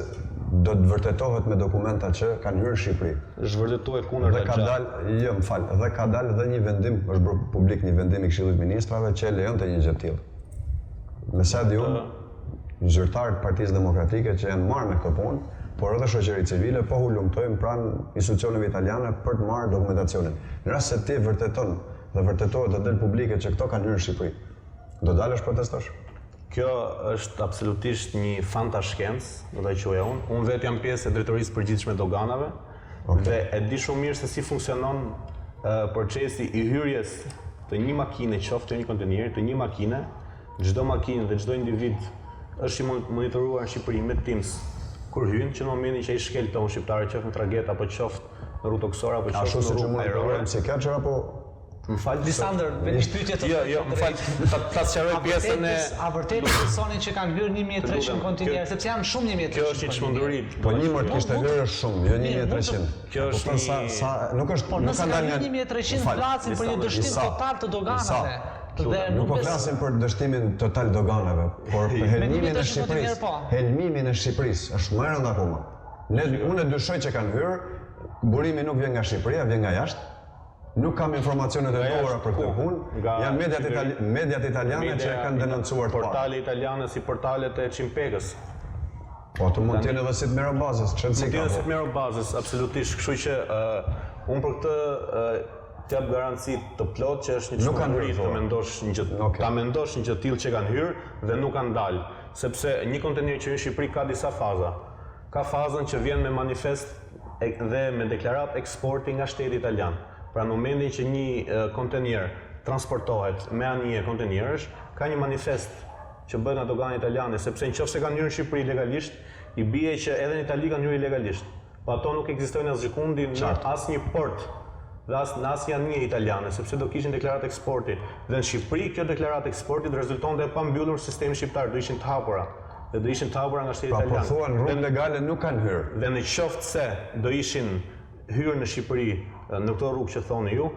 do të vërtetohet me dokumenta që kanë hyrë në Shqipëri. Është vërtetuar e kundërta Dhe ka dalë, jo, më fal, dhe ka dalë dhe një vendim, është bërë publik një vendim i Këshillit të Ministrave që e lejonte një gjë të tillë. Me sa di unë, zyrtarë të Partisë Demokratike që janë marrë me këtë punë, por edhe shoqëri civile po hulumtojnë pranë institucioneve italiane për të marrë dokumentacionin. Në rast se ti vërteton dhe vërtetohet dhe del publike që këto kanë hyrë në Shqipëri. Do dalësh protestosh? Kjo është absolutisht një fantashkencë, do ta quaja unë. Unë vetë jam pjesë e Drejtorisë së Përgjithshme të Doganave okay. dhe e di shumë mirë se si funksionon uh, procesi i hyrjes të një makine, qoftë të një konteneri, të një makine, çdo makinë dhe çdo individ është i monitoruar në Shqipëri me TIMS kur hyn, që në momentin që ai shkel tokën shqiptare, qoftë në traget apo qoftë në rrugë tokësore apo qoftë në rrugë ajrore. Ashtu siç monitorojmë si catcher apo? Më fal, Lisandër, me një pyetje të Jo, jo, më fal, ta ta sqaroj pjesën e A vërtet besoni që kanë hyrë 1300 kontinierë, sepse janë shumë 1300. Kjo është një çmenduri. Po një mort kishte hyrë është shumë, jo 1300. Kjo është një sa sa nuk është po, nuk kanë dalë nga 1300 flasin për një dështim total të doganave. Dhe nuk po flasim për dështimin total doganave, por për helmimin e Shqipërisë. Po. Helmimin e Shqipërisë është më rëndë akoma. Ne unë dyshoj që kanë hyrë, burimi nuk vjen nga Shqipëria, vjen nga jashtë. Nuk kam informacione të duhura për këtë punë. Janë mediat itali, mediat italiane që e kanë denoncuar të parë. Portale italiane si portalet e Çim Pekës. Po ato mund të jenë edhe si të Mero Bazës, ç'rëndësi ka. Mund të jenë si të Mero Bazës, absolutisht. Kështu që uh, unë për këtë uh, të jap garanci të plotë që është një çmenduri të mendosh një gjë, okay. ta mendosh një gjë të tillë që kanë hyrë dhe nuk kanë dalë, sepse një kontejner që hyn në Shqipëri ka disa faza. Ka fazën që vjen me manifest dhe me deklaratë eksporti nga shteti italian. Pra në momentin që një kontenier transportohet me anije kontenierësh, ka një manifest që bëhet nga dogana italiane, sepse në qoftë se kanë hyrë në Shqipëri legalisht, i bie që edhe në Itali kanë hyrë ilegalisht. Po ato nuk ekzistojnë asgjëkundi në asnjë port dhe as në asnjë anije italiane, sepse do kishin deklaratë eksporti. Dhe në Shqipëri kjo deklaratë eksporti do rezultonte e pambyllur në sistemin shqiptar, do ishin të hapura. Dhe do ishin të hapura nga shteti pra, po italian. Pra po thua në rrugë legale nuk kanë hyrë. Dhe në qoftë se do ishin hyrë në Shqipëri në këto rrugë që thoni ju,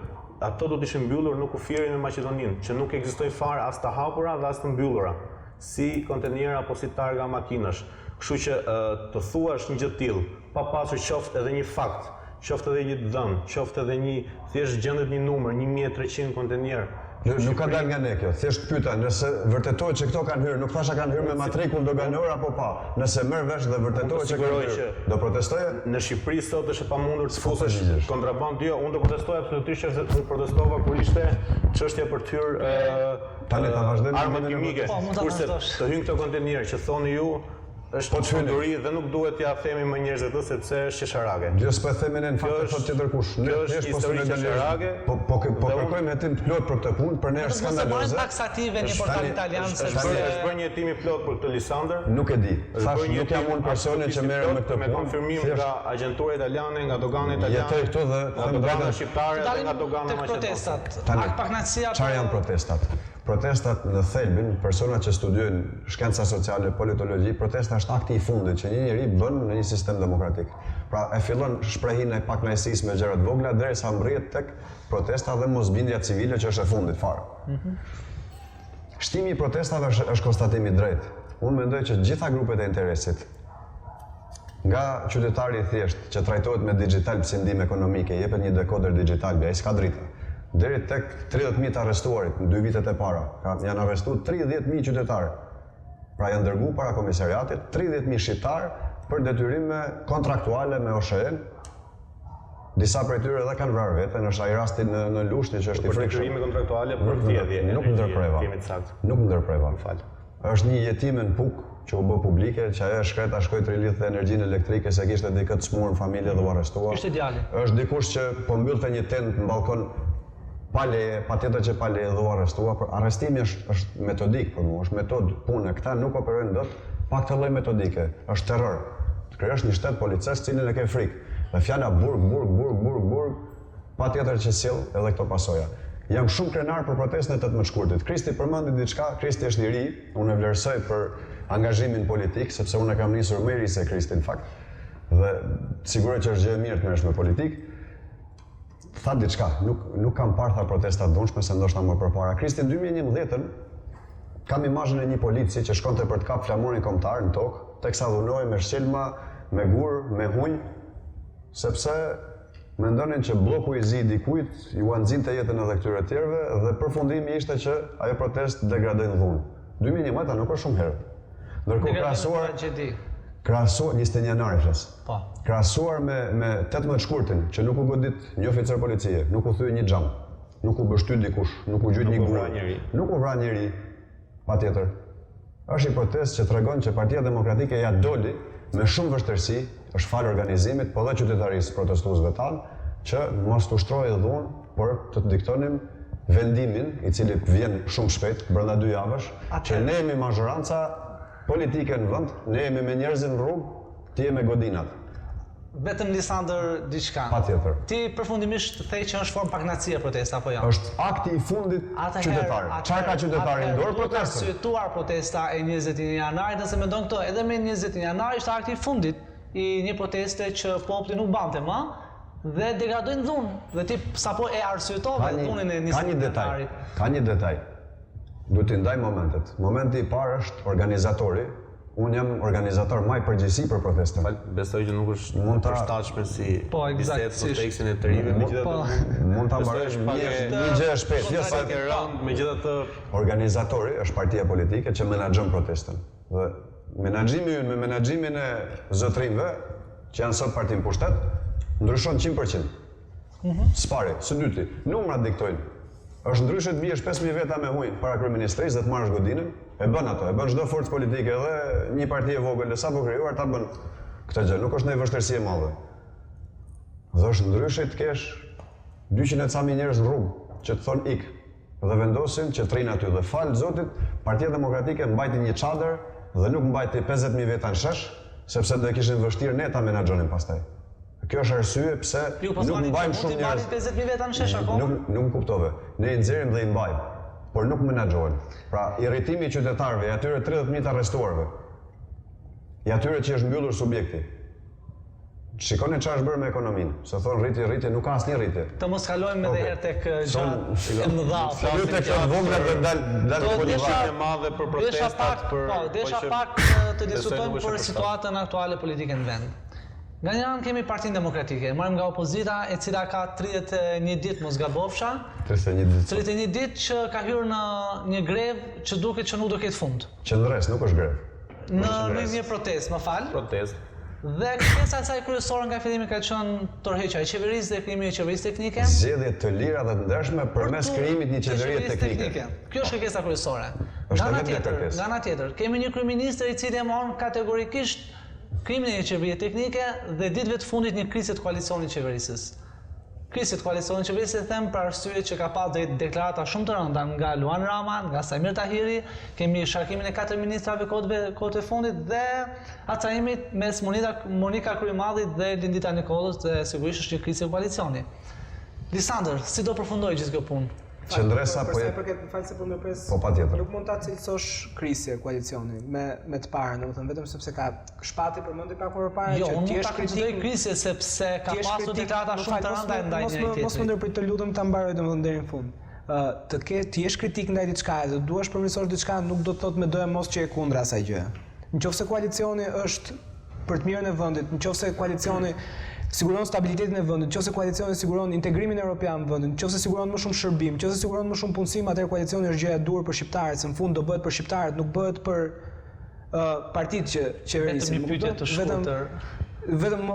ato do të ishin mbyllur në kufirin me Maqedoninë, që nuk ekzistojnë fare as të hapura dhe as të mbyllura, si kontenierë apo si targa makinash. Kështu që të thuash një gjë të tillë, pa pasur qoftë edhe një fakt, qoftë edhe një të dhënë, qoftë edhe një thjesht gjendet një numër, 1300 kontenierë Jo, nuk ka dalë nga ne kjo. Thjesht pyeta, nëse vërtetohet që këto kanë hyrë, nuk thashë a kanë hyrë me matrikull doganor apo pa. Nëse merr vesh dhe vërtetohet që kanë hyrë, do protestoje? Në Shqipëri sot është e pamundur të fusësh kontrabandë. Jo, unë do protestoj absolutisht që unë protestova kur ishte çështja për të hyrë Tani ta vazhdojmë armët kimike. Po, Kurse të hyjnë këto kontenierë që thoni ju, Është po çmenduri dhe nuk duhet t'ia themi më njerëzve këtë sepse është qesharake. Jo s'po e themi ne në fakt e thotë tjetër kush. Ne thjesht po histori qesharake. Po po po kërkojmë hetim të plotë për këtë punë, për ne është skandaloze. Mos e marrim taksative një portal italian se është bërë është bërë një hetim i plotë për këtë Lisandër. Nuk e di. Thash nuk jam unë personi që merrem me këtë punë. Me konfirmim nga agjentura italiane, nga dogana italiane. Jetoj këtu dhe nga dogana shqiptare dhe nga dogana maqedonase. Tani, çfarë janë protestat? Protestat në thelbin, personat që studiojnë shkenca sociale, politologji, protesta është akti i fundit që një njeri bën në një sistem demokratik. Pra e fillon shprehinë e pakënaqësisë me gjëra të vogla derisa mbërrihet tek protesta dhe mosbindja civile që është e fundit fare. Mm -hmm. Shtimi i protestave është, është konstatim i drejtë. Unë mendoj që gjitha grupet e interesit, Nga qytetari i thjeshtë që trajtohet me Digitalb si ndihmë ekonomike, jepet një dekoder Digitalbi, ai s'ka drita. Deri tek 30.000 të arrestuarit në dy vitet e para, ka, janë arrestuar 30.000 qytetarë. Pra janë dërgu para komisariatit 30.000 shqiptarë për detyrime kontraktuale me OSHEE-n. Disa prej tyre edhe kanë vrarë veten, është ai rasti në në Lushnjë që është i frikshëm. Për detyrime kontraktuale për vjedhje. Nuk ndërpreva. Nuk ndërpreva. Më fal. Është një jetime në Pukë që u bë publike, që ajo e shkreta shkoi të rilidhte energjinë elektrike se kishte dikë të sëmurë në familje dhe u arrestua. Ishte djali. Është dikush që po mbyllte një tendë në ballkon pa leje, patjetër që pa leje dhe u arrestua. Por arrestimi është është metodik për mua, është metodë pune. Këta nuk operojnë dot pa këtë lloj metodike. Është terror. Të krijosh një shtet policesk të cilin e ke frikë. Dhe fjala burg, burg, burg, burg, burg, Patjetër që sjell edhe këto pasoja. Jam shumë krenar për protestën e 18 shkurtit. Kristi përmendi diçka, Kristi është i ri, unë e vlerësoj për angazhimin politik, sepse unë e kam nisur më i ri se Kristi në fakt. Dhe siguroj që është gjë e mirë të merresh me politikë. Tha diçka, nuk nuk kam parë tha protesta të dhunshme se ndoshta më përpara. Kristi 2011-ën kam imazhin e një polici që shkonte për të kap flamurin kombëtar në tokë, teksa dhunohej me shqelma, me gur, me hunj, sepse Mendonin që blloku i zi i dikujt jua nxinte jetën edhe këtyre të tjerëve dhe përfundimi ishte që ajo protestë degradoi në dhunë. 2011 nuk është shumë herët. Ndërkohë krahasuar krahasuar 21 janari flas. Po. Krahasuar me me 18 shkurtin që nuk u godit një oficer policie, nuk u thye një xham, nuk u pështy dikush, nuk u gjujt një gur, nuk u vra njeri. Patjetër. Është një protestë që tregon që Partia Demokratike ia doli me shumë vështirësi, është falë organizimit, po dhe qytetarisë protestuesve tanë, që mos të ushtrohej dhunë, por të diktonim vendimin, i cili vjen shumë shpejt, brenda dy javësh, që ne jemi mazhoranca politike në vend, ne jemi me njerëzit në rrugë, ti je me godinat. Vetëm Lisandër diçka. Patjetër. Ti përfundimisht the që është formë pakënaqësie protesta apo jo? Është akti i fundit qytetar. Çfarë ka qytetari në dorë protestën? Arsyetuar protesta e 21 janarit, nëse mendon këtë, edhe me 21 janar ishte akti i fundit i një proteste që populli nuk mbante më dhe degradoi në dhunë. Dhe ti sapo e arsyetove dhunën e 21 janarit. Ka një detaj. Duhet t'i ndaj momentet. Momenti i parë është organizatori, Unë jam organizator mbaj përgjegjësi për protestën. Fal, besoj që nuk është mund ta përshtatshme si po, bisedë në kontekstin e të rinjve, megjithatë po. mund ta mbaroj një një gjë e shpejtë, jo sa e rëndë, megjithatë organizatori është partia politike që menaxhon protestën. Dhe menaxhimi ynë me menaxhimin e zotërinjve që janë sot parti në pushtet, ndryshon 100%. Mhm. Së pari, së dyti, numrat diktojnë. Është ndryshe të biesh 5000 veta me hunj para kryeministrisë dhe të marrësh godinën, e bën atë, e bën çdo forcë politike edhe një parti e vogël e sapo krijuar ta bën këtë gjë, nuk është ndonjë vështirësi e madhe. Dhe është ndryshe të kesh 200 e ca mijë njerëz në rrugë që të thonë ik dhe vendosin që të rrinë aty dhe falë Zotit Partia Demokratike mbajti një çadër dhe nuk mbajti 50.000 veta në shesh, sepse do e kishin vështirë ne ta menaxhonim pastaj. Kjo është arsye pse Ju po nuk mbajmë shumë njerëz. Ju 50.000 veta në shesh akoma? Nuk nuk më kuptove. Ne i nxjerrim dhe i mbajmë, por nuk menaxhohen. Pra, irritimi i qytetarëve, i atyre 30.000 të arrestuarve, i atyre që është mbyllur subjekti. Shikoni çfarë është bërë me ekonominë, se thonë rritje, rritje, nuk ka asnjë rritje. Të mos kalojmë edhe herë tek gjërat e mëdha. Flasim tek të vogla dhe dal dal po desha e madhe për protestat për po, desha po pak të diskutojmë për situatën aktuale politike në vend. Nga një anë kemi Partinë Demokratike, e marrim nga opozita e cila ka 31 ditë mos gabofsha. 31 ditë. 31 ditë që ka hyrë në një grevë që duket që nuk do ketë fund. Qëndresë, nuk është grevë. Në në një protestë, më fal. Protestë. Dhe kërkesa e saj kryesore nga fillimi ka qenë dorëheqja e qeverisë dhe krijimi i qeverisë teknike. Zgjedhje të lira dhe të ndershme përmes krijimit një qeverie teknike. Kjo është kërkesa kryesore. Nga ana tjetër, nga ana tjetër, kemi një kryeministër i cili e mohon kategorikisht Krijimin e një qeverie teknike dhe ditëve të fundit një krisje të koalicionit qeverisës. Krisje të koalicionit qeverisës e them për arsye që ka pas deklarata shumë të rënda nga Luan Rama, nga Saimir Tahiri, kemi shkarkimin e katër ministrave kohëve kohët e fundit dhe acarimit mes Monika, Monika Kryemadhit dhe Lindita Nikollës dhe sigurisht është një krisje koalicioni. Lisandër, si do përfundojë gjithë kjo punë? Qëndresa po. Për sa i përket, më fal se po ndërpres. Po patjetër. Nuk mund ta cilësosh krisje koalicioni me me të parën, domethënë vetëm sepse ka Shpati përmendi pak më përpara jo, që ti je kritik krisje sepse ka pasur deklarata shumë të rënda ndaj njëri tjetrit. Mos më ndërprit të lutem ta mbaroj domethënë deri në fund. Ë të ke të jesh kritik ndaj diçka dhe të duash përmirësosh diçka nuk do të thotë me doemos që je kundra asaj gjëje. Në qoftë se koalicioni është për të mirën e vendit, në qoftë se koalicioni siguron stabilitetin e vendit, në qoftë se koalicioni siguron integrimin europian në vendit, në qoftë se siguron më shumë shërbim, në qoftë se siguron më shumë punësim, atëherë koalicioni është gjëja e duhur për shqiptarët, se në fund do bëhet për shqiptarët, nuk bëhet për uh, partitë që qeverisin. Vetëm një pyetje të shkurtër. Vetëm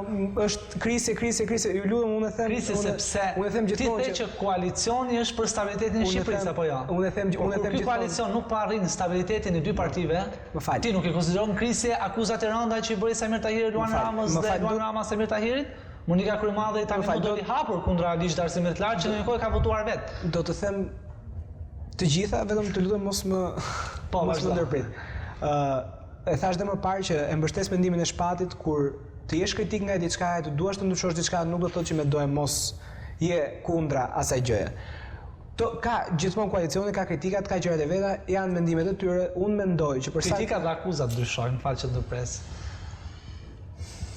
është krisje, krisje, krisje. Ju lutem unë e them, krisje sepse unë e them gjithmonë ti the që koalicioni është për stabilitetin e Shqipërisë apo jo? Unë e them, unë e them gjithmonë. Ky koalicion nuk po arrin stabilitetin e dy partive. Më fal. Ti nuk e konsideron krisje akuzat e rënda që i bëri Saimir Tahiri Luan Ramës dhe Luan Rama Saimir Tahirit? Monika Kryemadhi tani më doli hapur kundra ligjit të arsimit të lartë që në një kohë ka votuar vetë. Do të them të gjitha, vetëm të lutem mos më po, mos më ndërprit. Ë e thashë dhe më parë që e mbështes mendimin e Shpatit kur të jesh kritik ndaj diçka e të duash të ndryshosh diçka nuk do të thotë që me doemos je kundra asaj gjëje. To, ka gjithmonë koalicioni, ka kritikat, ka gjërat e veta, janë mendimet e tyre. Unë mendoj që për sa kritikat dhe akuzat ndryshojnë, fal që ndërpres.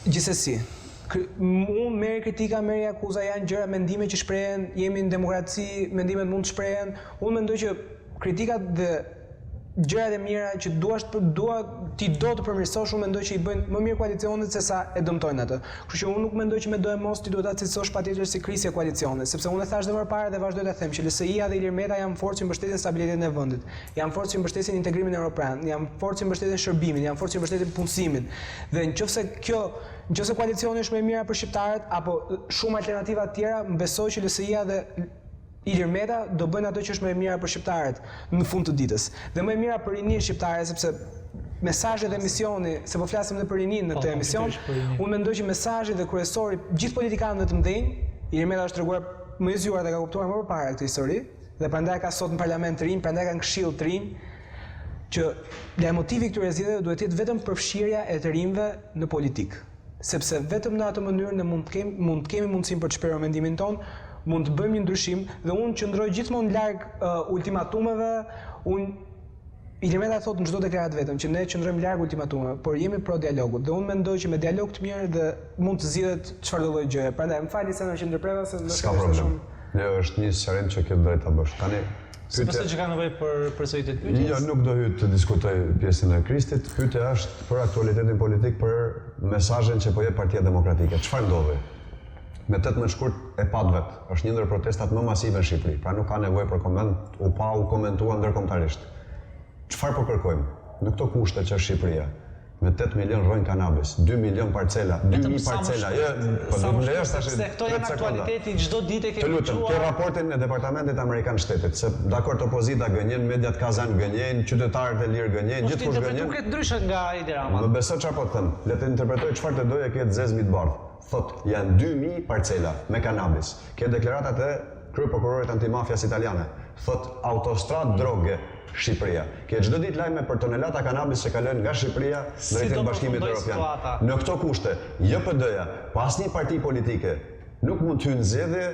Gjithsesi, unë merri kritika, merri akuza, janë gjëra, mendime që shprehen, jemi në demokraci, mendimet mund të shprehen. Unë mendoj që kritikat dhe gjërat e mira që duash të dua ti do të përmirësosh, unë mendoj që i bëjnë më mirë koalicionit se sa e dëmtojnë atë. Kështu që unë nuk mendoj që me doemos ti duhet ta cilësosh patjetër si krisje koalicioni, sepse unë e thashë dhe më parë dhe vazhdoj ta them që LSI-ja dhe Ilir Meta janë forcë që mbështesin stabilitetin e vendit, janë forcë që mbështesin integrimin europian, janë forcë që mbështesin shërbimin, janë forcë që mbështesin punësimin. Dhe nëse kjo, nëse koalicioni është më e mira për shqiptarët apo shumë alternativa të tjera, më besoj që LSI-ja dhe Ilir Meta do bëjnë atë që është më e mira për shqiptarët në fund të ditës. Dhe më e mira për rininë shqiptare sepse mesazhi dhe misioni, se po flasim edhe për rininë në po, këtë po, emision, unë mendoj që mesazhi dhe kryesori gjithë politikanëve të mëdhenj, Ilir Meta është treguar më i zgjuar dhe ka kuptuar më përpara këtë histori dhe prandaj ka sot në parlament të rinj, prandaj ka në këshill të rinj që lajtmotivi i këtyre zgjedhjeve duhet të jetë vetëm përfshirja e të rinjve në politikë. Sepse vetëm në atë mënyrë ne mund të kemi mund të kemi mundësinë për të shprehur mendimin tonë, mund të bëjmë një ndryshim dhe unë qëndroj gjithmonë larg uh, ultimatumeve, unë Ilir Meta e thotë në çdo deklaratë të vetën që ne qëndrojmë larg ultimatumeve, por jemi pro dialogut dhe unë mendoj që me dialog të mirë dhe mund të zgjidhet çfarëdo lloj gjëje. Prandaj më falni se që ndërpreva se ndoshta S'ka problem. Shumë... Jo, është një sqarim që ke të drejtë ta bësh. Tani Pyetja që ka nevojë për përsëritje të pyetjes? Jo, nuk do hyj të diskutoj pjesën e Kristit. Pyetja është për aktualitetin politik, për mesazhin që po jep Partia Demokratike. Çfarë ndodhi? Me 18 shkurt e patë vetë. Është një ndër protestat më masive në Shqipëri. Pra nuk ka nevojë për koment, u pa, u komentua ndërkombëtarisht. Çfarë po kërkojmë? Në këto kushte që është Shqipëria, me 8 milion rrënjë kanabis, 2 milion parcela, 2000 parcela, jo, po do të lejosh tash. Se këto janë aktualiteti çdo ditë kemi dëgjuar. Të lutem, ke raportin e Departamentit Amerikan të Shtetit, se dakord opozita gënjen, mediat kazan gënjejnë, qytetarët e lirë gënjejnë, po gjithkush gënjen. Po duket ndryshe nga Edi Rama. Më beso çfarë po të them. Le të interpretoj çfarë të dojë e ke të zezë mbi të bardhë. Thotë, janë 2000 parcela me kanabis. Ke deklaratat e kryeprokurorit antimafias italiane. Thotë, autostradë droge Shqipëria. Ke çdo ditë lajme për tonelata kanabis që kalojnë nga Shqipëria në drejtim të Bashkimit Europian. Në këto kushte, jo PD-ja, po asnjë parti politike nuk mund të hyjë në zgjedhje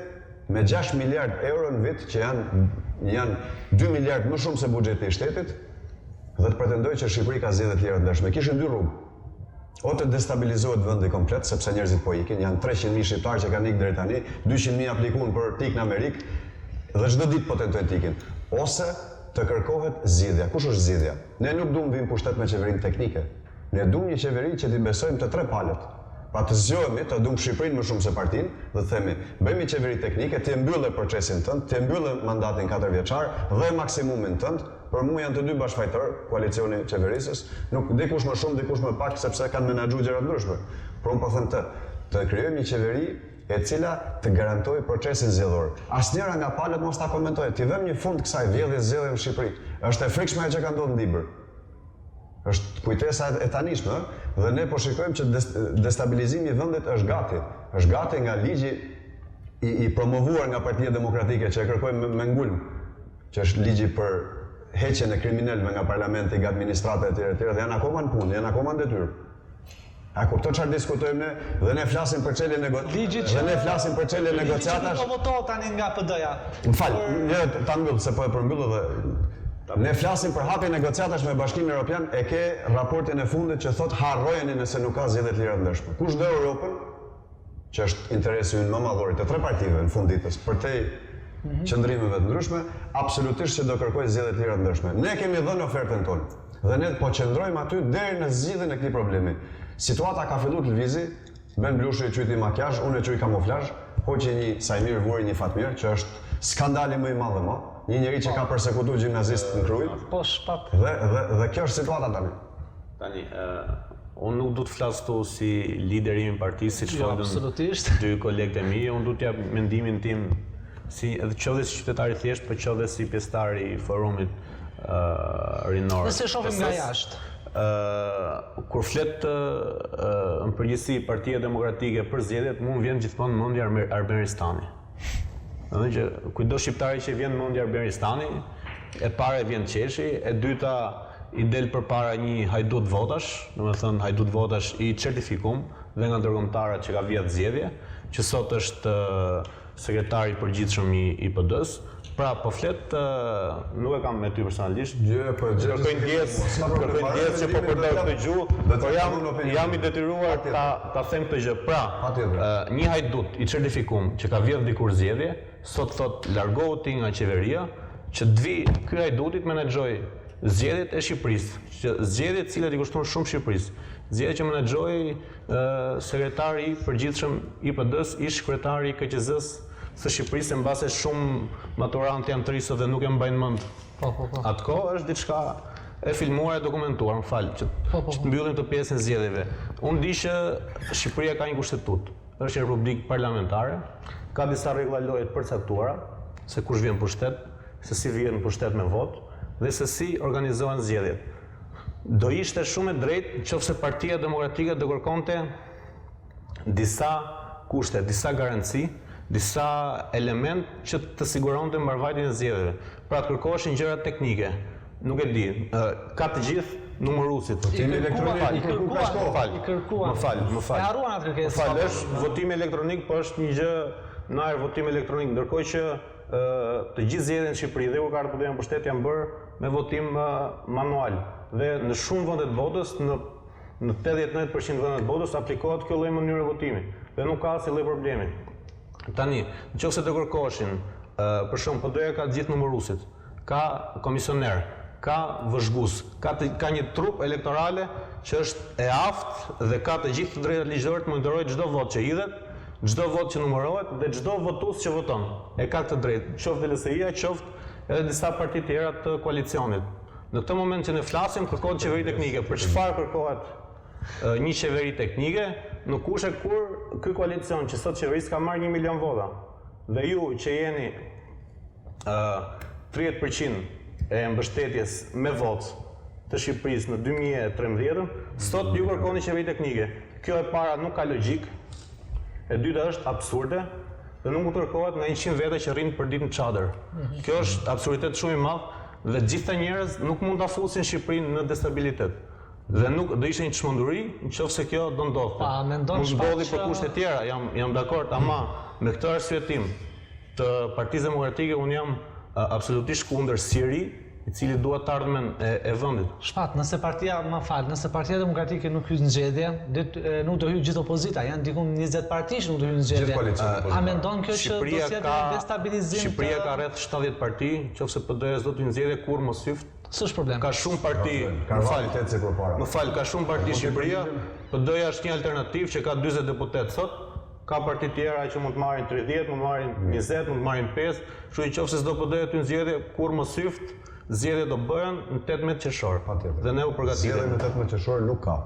me 6 miliard euro në vit që janë janë 2 miliard më shumë se buxheti i shtetit dhe të pretendojë që Shqipëri ka zgjedhje të lira të ndershme. Kishin dy rrugë. O të destabilizohet vendi komplet, sepse njerëzit po ikin, janë 300.000 shqiptarë që kanë ikë deri tani, 200.000 aplikuan për të ikë në Amerikë dhe çdo ditë po tentojnë të ikin. Ose të kërkohet zgjidhja. Kush është zgjidhja? Ne nuk duam vim pushtet me qeverinë teknike. Ne duam një qeveri që t'i besojmë të tre palët. Pra të zgjohemi, të duam Shqipërinë më shumë se partinë dhe të themi, bëjmë një qeveri teknike, ti e mbylle procesin tënd, ti e mbylle mandatin katërvjeçar dhe maksimumin tënd, Për mua janë të dy bashkëfajtorë, koalicioni qeverisës, nuk dikush më shumë, dikush më pak, sepse kanë menaxhuar gjëra të ndryshme. Por unë po them të të krijojmë një qeveri e cila të garantojë procesin zgjedhor. Asnjëra nga palët mos ta komentojë. T'i vëmë një fund kësaj vjedhjes zgjedhjeve në Shqipëri. Është e frikshme ajo që ka ndodhur në Dibër. Është kujtesa e tanishme, ë? Dhe ne po shikojmë që destabilizimi i vendit është gati. Është gati nga ligji i, i promovuar nga Partia Demokratike që e kërkojmë me, me ngulm. që është ligji për heqjen e kriminelëve nga parlamenti, nga administrata etj etj dhe janë akoma në punë, janë akoma në detyrë. A kupton çfarë diskutojmë ne? Dhe ne flasim për çelje nego... Ligji që dhe ne flasim për çelje negociatash. Ligji që po votohet tani nga PD-ja. Më fal, një ta mbyll se po e përmbyll edhe Ne flasim për hapje negociatash me Bashkimin Evropian, e ke raportin e fundit që thotë harrojeni nëse nuk ka zgjedhje të lira të ndershme. Kush do Europën? që është interesi ynë më madhor i të tre partive në fund ditës, përtej mhm. qëndrimeve të ndryshme, absolutisht që do kërkojë zgjedhje të lira të ndershme. Ne kemi dhënë ofertën tonë dhe ne po qëndrojmë aty deri në zgjidhjen e këtij problemi. Situata ka filluar të lëvizi, Ben Blushi e quajti makiazh, unë e quaj kamuflazh, hoqi një Saimir vuri një Fatmir, që është skandali më i madh më, një njeri që ka po. persekutuar gjimnazist në Krujë. Po shpat. Dhe dhe dhe kjo është situata tani. Tani, ë unë nuk du të flas këtu si lideri i partisë, siç jo, folën dy kolegët e mi, unë du të jap mendimin tim si edhe qoftë si qytetar i thjeshtë, por qoftë si pjesëtar i forumit uh, rinor. Nëse shohim nga jashtë. Ë kur flet uh, në përgjithësi Partia Demokratike për zgjedhjet, mua më vjen gjithmonë në mendje Arben Ristani. Domethënë që kujtdo shqiptari që i vjen në mendje Arben Ristani, e para i vjen të qeshi, e dyta i del përpara një hajdut votash, domethënë hajdut votash i certifikum dhe nga ndërkombëtarët që ka vjedh zgjedhje, që sot është sekretari i përgjithshëm i, i PD-së. Pra, po flet, nuk e kam me ty personalisht. Jo, po gjë. Kërkoj ndjesë, kërkoj ndjesë që po përdor këtë gjuhë, por jam jam i detyruar ta ta them këtë gjë. Pra, një hajdut i certifikum që ka vjedh dikur zgjedhje, sot thotë largohu ti nga qeveria, që të vijë ky hajduti të menaxhojë zgjedhjet e Shqipërisë, që zgjedhjet të cilat i kushtuan shumë Shqipërisë, zgjedhjet që menaxhoi sekretari i përgjithshëm i PD-së, ish kryetari i KQZ-së së Shqipërisë, se mbase shumë maturantë janë të rinj sot dhe nuk e mbajnë mend. Po, po, po. Atë kohë është diçka e filmuar e dokumentuar, më fal, që, po, po, po. që të mbyllim këtë pjesën e zgjedhjeve. Unë di që Shqipëria ka një kushtetutë, është një republikë parlamentare, ka disa rregulla loje të përcaktuara, se kush vjen në pushtet, se si vihet në pushtet me votë dhe se si organizohen zgjedhjet. Do ishte shumë e drejtë nëse Partia Demokratike do kërkonte disa kushte, disa garanci, disa elementë që të siguronte mbarëvajtjen e zgjedhjeve. Pra të kërkoheshin gjëra teknike. Nuk e di, ka të gjithë. Numëruesit. Votimi elektronik Më u kërku fal, kaq kohë. Më fal, I kërkuan. Më fal, më fal. E harruan atë kërkesë. Më fal, është votim elektronik, po është një gjë në ajër votim elektronik, ndërkohë që ë, të gjithë zgjedhjet në Shqipëri dhe kur ka ardhur PD-ja në pushtet janë bërë me votim ë, manual. Dhe në shumë vende të botës, në në 89% vende të botës aplikohet kjo lloj mënyre votimi dhe nuk ka asnjë lloj problemi. Tani, në qoftë se do kërkoshin, ë, për shembull, PD-ja ka të gjithë numëruesit, ka komisioner, ka vëzhgues, ka të, ka një trup elektorale që është e aftë dhe ka të gjithë të drejtat ligjore të monitorojë çdo votë që hidhet, çdo votë që numërohet dhe çdo votues që voton. E ka këtë drejtë, qoftë LSI-ja, qoftë edhe disa parti tjera të koalicionit. Në këtë moment që ne flasim, kërkohet qeveri teknike. Për çfarë kërkohet e, një qeveri teknike në kushte kur ky koalicion që sot qeverisë ka marrë 1 milion vota dhe ju që jeni ë 30% e mbështetjes me votë të Shqipërisë në 2013-ën, sot ju kërkoni qeveri teknike. Kjo e para nuk ka logjik, e dyta është absurde dhe nuk mund të kërkohet nga 100 veta që rrinë për ditë në çadër. Kjo është absurditet shumë i madh dhe gjithë këta njerëz nuk mund ta fusin Shqipërinë në destabilitet. Dhe nuk do ishte një çmenduri nëse kjo do ndodhte. Pa, mendon Mund shfaq ndodhi për që- kushte tjera, jam jam dakord, ama me këtë arsyetim të Partisë Demokratike unë jam a, absolutisht kundër Siri, i cili dua të ardhmen e, e vendit. Shpat, nëse partia, më fal, nëse Partia Demokratike nuk hyn në zgjedhje, do të- e, nuk do hyjë gjithë opozita, janë diku 20 parti që nuk do hyjnë në zgjedhje. Gjithë koalicioni A opozitar. mendon kjo që do Shqipëria sjellë ka një destabilizim? Shqipëria të- ka rreth 70 parti, nëse PD-ja s'do të hyjë në zgjedhje kur mos hyft. S'është problem. Ka shumë parti, Ka më fal, realitet si përpara. Më fal, ka shumë parti Shqipëria. PD-ja është një alternativë që ka 40 deputet sot. Ka parti tjera që mund të marrin 30, mund të marrin 20, mund të marrin 5, kështu që nëse s'do PD-ja të hyjë në zgjedhje, kur mos hyft, zgjedhjet do bëhen në 18 qershor. Patjetër. Dhe ne u Zgjedhje përgatitemi. në 18 qershor nuk ka.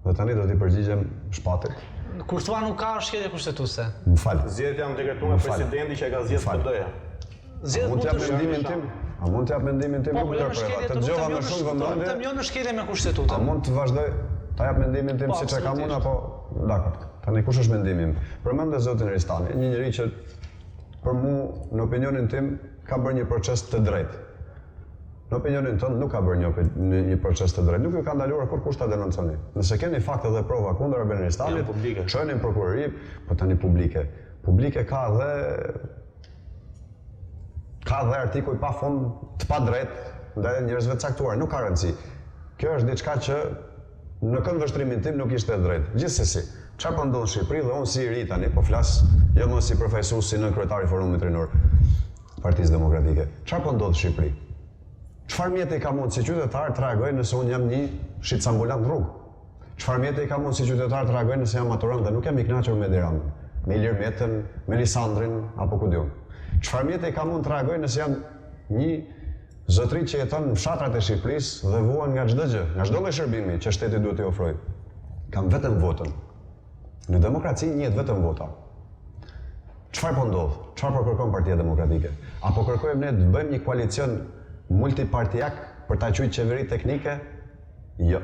Dhe tani do t'i përgjigjem shpatit. Kur thua nuk ka është shkelje kushtetuese. Më fal. Zgjedhjet janë dekretuar nga Më fal. presidenti që e ka zgjedhur Më fal. PD-ja. Zgjedhjet Mund mund të jap të mendimin tim? A mund të jap mendimin tim? Po, Nuk po, jo në ndërpreva. shkelje Të të dëgjova lutem, me jo në shumë të vëmendje. lutem, jo në shkelje me A kushtetutën. mund të vazhdoj ta jap mendimin tim Po, siç e kam unë absolutisht. apo dakord. Tani kush është mendimi im? Përmendë zotin Ristani, një njeri që për mu në opinionin tim ka bërë një proces të drejtë. Në opinionin tënd nuk ka bërë një, opi- një, një proces të drejtë. Nuk ju ka ndaluar kurrkush ta denonconi. Nëse keni fakte dhe prova kundër Arben Ristanit, Janë publike. çojeni në prokurori, po tani publike. Publike ka dhe ka dhe artikuj pa fund të pa drejtë ndaj njerëzve të caktuar, nuk ka rëndësi. Kjo është diçka që në këndvështrimin tim nuk ishte e drejtë. Gjithsesi, çfarë po ndodh në Shqipëri dhe unë si i ri tani po flas jo më si përfaqësues si nënkryetari i Forumit Rinor Partisë Demokratike. Çfarë po ndodh në Shqipëri? Çfarë mjeti kam unë si qytetar të reagoj nëse unë jam një shitës ambulant në rrugë? Çfarë mjeti kam unë si qytetar të reagoj nëse jam maturant dhe nuk jam i kënaqur me Edi Ramën, me Ilir Metën, me Lisandrin apo ku diun? Çfarë mjeti kam unë të reagoj nëse jam një zotëri që jeton në fshatrat e Shqipërisë dhe vuan nga çdo gjë, nga çdo lloj shërbimi që shteti duhet t'i ofrojë? Kam vetëm votën. Në demokraci njihet vetëm vota. Çfarë po ndodh? Çfarë po kërkon Partia Demokratike? Apo kërkojmë ne të bëjmë një koalicion multipartiak për ta quajtur qeveri teknike? Jo.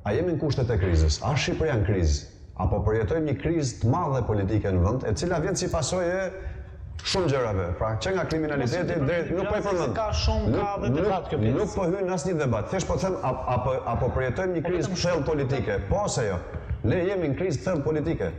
A jemi në kushtet e krizës? A është Shqipëria në krizë? Apo përjetojmë një krizë të madhe politike në vend, e cila vjen si pasojë e shumë gjërave. Pra, që nga kriminaliteti deri nuk po e përmend. Ka shumë, ka Nuk- dhe debat kjo pjesë. Nuk po hyn në asnjë debat. Thjesht po them a- apo apo përjetojmë një krizë vetëm të thellë politike, po ose jo. Ne jemi në krizë të thellë politike.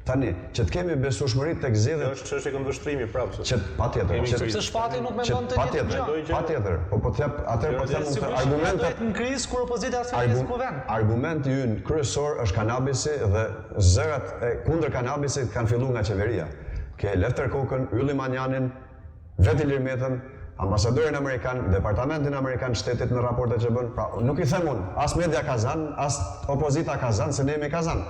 Tani, që të kemi besueshmëri tek Kjo zgjedhjet është çështje këndvështrimi prapë. se- që patjetër, Kemi që krizë. Sepse Shpati nuk që mendon të njëjtën patjetër, gjë. gjë. patjetër, po po të jap, atëherë po të them unë këtë Sigurisht do argumentet jetë në krizë kur opozita s'ka pjesë në kuvend. Argumenti ynë kryesor është kanabisi dhe zërat e kundër kanabisit kanë filluar nga qeveria. Ke Lefter Kokën, Ylli Manjanin, vetë Ilir Metën, ambasadorin amerikan, departamentin amerikan të shtetit në raportet që bën. Pra, nuk i them unë, as media kazan, as opozita kazan, se ne jemi kazan.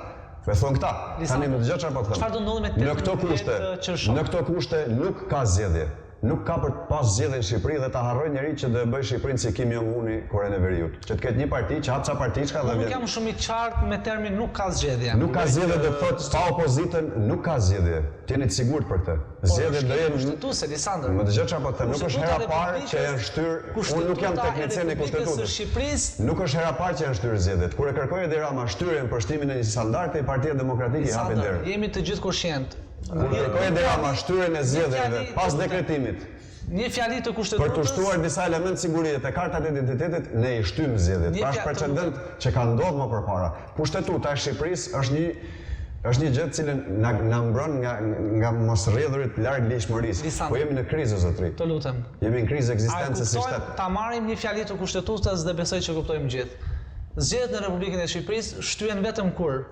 Me thonë këta. Tani më dëgjoj çfarë po të them. Çfarë do ndodhë me Në këto 18 kushte, qershor? në këto kushte nuk ka zgjedhje. Nuk ka për të pas zgjedhje në Shqipëri dhe ta harroj njëri që do e bëj Shqipërinë si Kim Jong-uni Korenë e Veriut. Që të ketë një parti që hap ca partiçka dhe Nuk vjen. jam shumë i qartë me termin nuk ka zgjedhje. Nuk ka zgjedhje do të thotë pa opozitën nuk ka zgjedhje. Të jeni të sigurt për këtë. Zgjedhjet do jenë kushtetuese, Lisandër. Më dëgjoj çfarë po them, nuk është Kushtetuta hera e parë që janë shtyr, unë nuk jam Kushtetuta e teknicien e Republikës së kushtetutës. Shqipërisë Nuk është hera parë që janë shtyrë zgjedhjet. Kur e kërkoi Edi Rama shtyrjen për shtimin e një standardi, Partia Demokratike i hapi Lisandër, derën. jemi të gjithë koshient. Kur kërkoi Edi Rama shtyrjen e zgjedhjeve fjali pas të lutem. dekretimit. Një fjali të Për të kushtetutës. shtuar disa elementë sigurie te kartat e identitetit, ne i shtymë zgjedhjet. Pra është precedent që ka ndodhur më përpara. Kushtetuta e Shqipërisë është një është një gjë të cilën na na mbron nga nga mos rrjedhurit larg ligjshmërisë. Po jemi në krizë o zotëri. Të lutem. Jemi në krizë ekzistence si shtet. Ta marrim një fjali të kushtetutës dhe besoj që kuptojmë gjithë. Zgjedhjet në Republikën e Shqipërisë shtyhen vetëm kur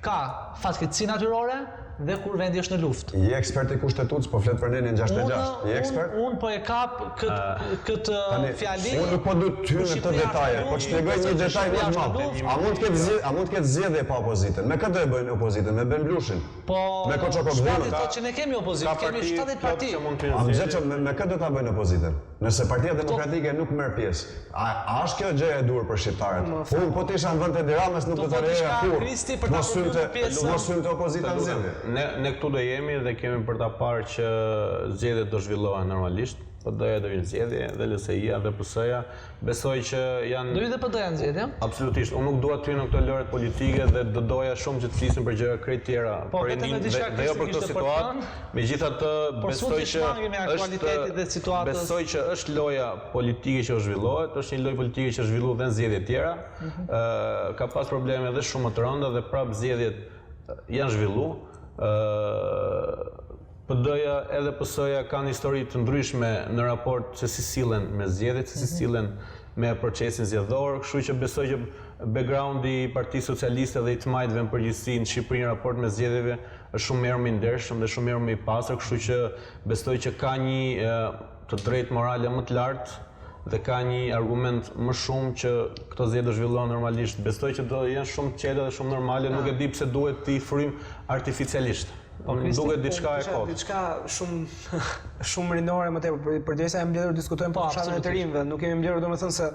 ka fatkeqësi natyrore dhe kur vendi është në luftë. Je ekspert i kushtetutës, po flet për nenin 66. Je ekspert? Unë po e kap këtë këtë fjali. Unë nuk po du të hyj në këto detaje, po të shpjegoj një detaj më të madh. A mund të ketë zgjedhje, a mund të ketë zgjedhje pa opozitën? Me kë do e bëjnë opozitën? Me Ben Blushin? Po, me Koço Kokëdhimën? Shpati thotë që ne kemi opozitë, kemi 70 parti. A më gjë që me, me kë do ta bëjnë opozitën? Nëse Partia Demokratike nuk merr pjesë, a, a është kjo gjëja e duhur për shqiptarët? Unë po të isha në vend të Edi Ramës nuk do ta lejoja kurrë. Të mos hynte, mos hynte opozita në zgjedhje. Ne ne këtu do jemi dhe kemi për ta parë që zgjedhjet do zhvillohen normalisht. PD-ja do hyjë në zgjedhje dhe LSI-ja dhe PS-ja. Besoj që janë Do hyjë dhe PD-ja në zgjedhje? Absolutisht. Unë nuk dua të hyj në këto lojërat politike dhe do doja shumë që të flisnim për gjëra krejt tjera, po, për rininë dhe, dhe jo për këtë situatë. Megjithatë, besoj që është besoj që është loja politike që zhvillohet, është një lojë politike që është zhvilluar dhe në zgjedhje të tjera. Ëh, mm -hmm. ka pas probleme edhe shumë më të rënda dhe prapë zgjedhjet janë zhvillu. Ëh, PD-ja edhe PS-ja kanë histori të ndryshme në raport se si sillen me zgjedhjet, se si mhm. sillen me procesin zgjedhor, kështu që besoj që backgroundi i Partisë Socialiste dhe i të majtëve në përgjithësi në Shqipëri në raport me zgjedhjeve është shumë herë më i ndershëm dhe shumë herë më i pastër, kështu që besoj që ka një të drejtë morale më të lartë dhe ka një argument më shumë që këto zgjedhje do zhvillohen normalisht. Besoj që do jenë shumë të qeta dhe shumë normale, nuk e di pse duhet t'i fryjmë artificialisht. Po më duket diçka e kotë. Diçka shumë shumë rinore më tepër, për, përderisa jemi mbledhur diskutojmë për po, fushatën e të rinjve, nuk jemi mbledhur domethënë se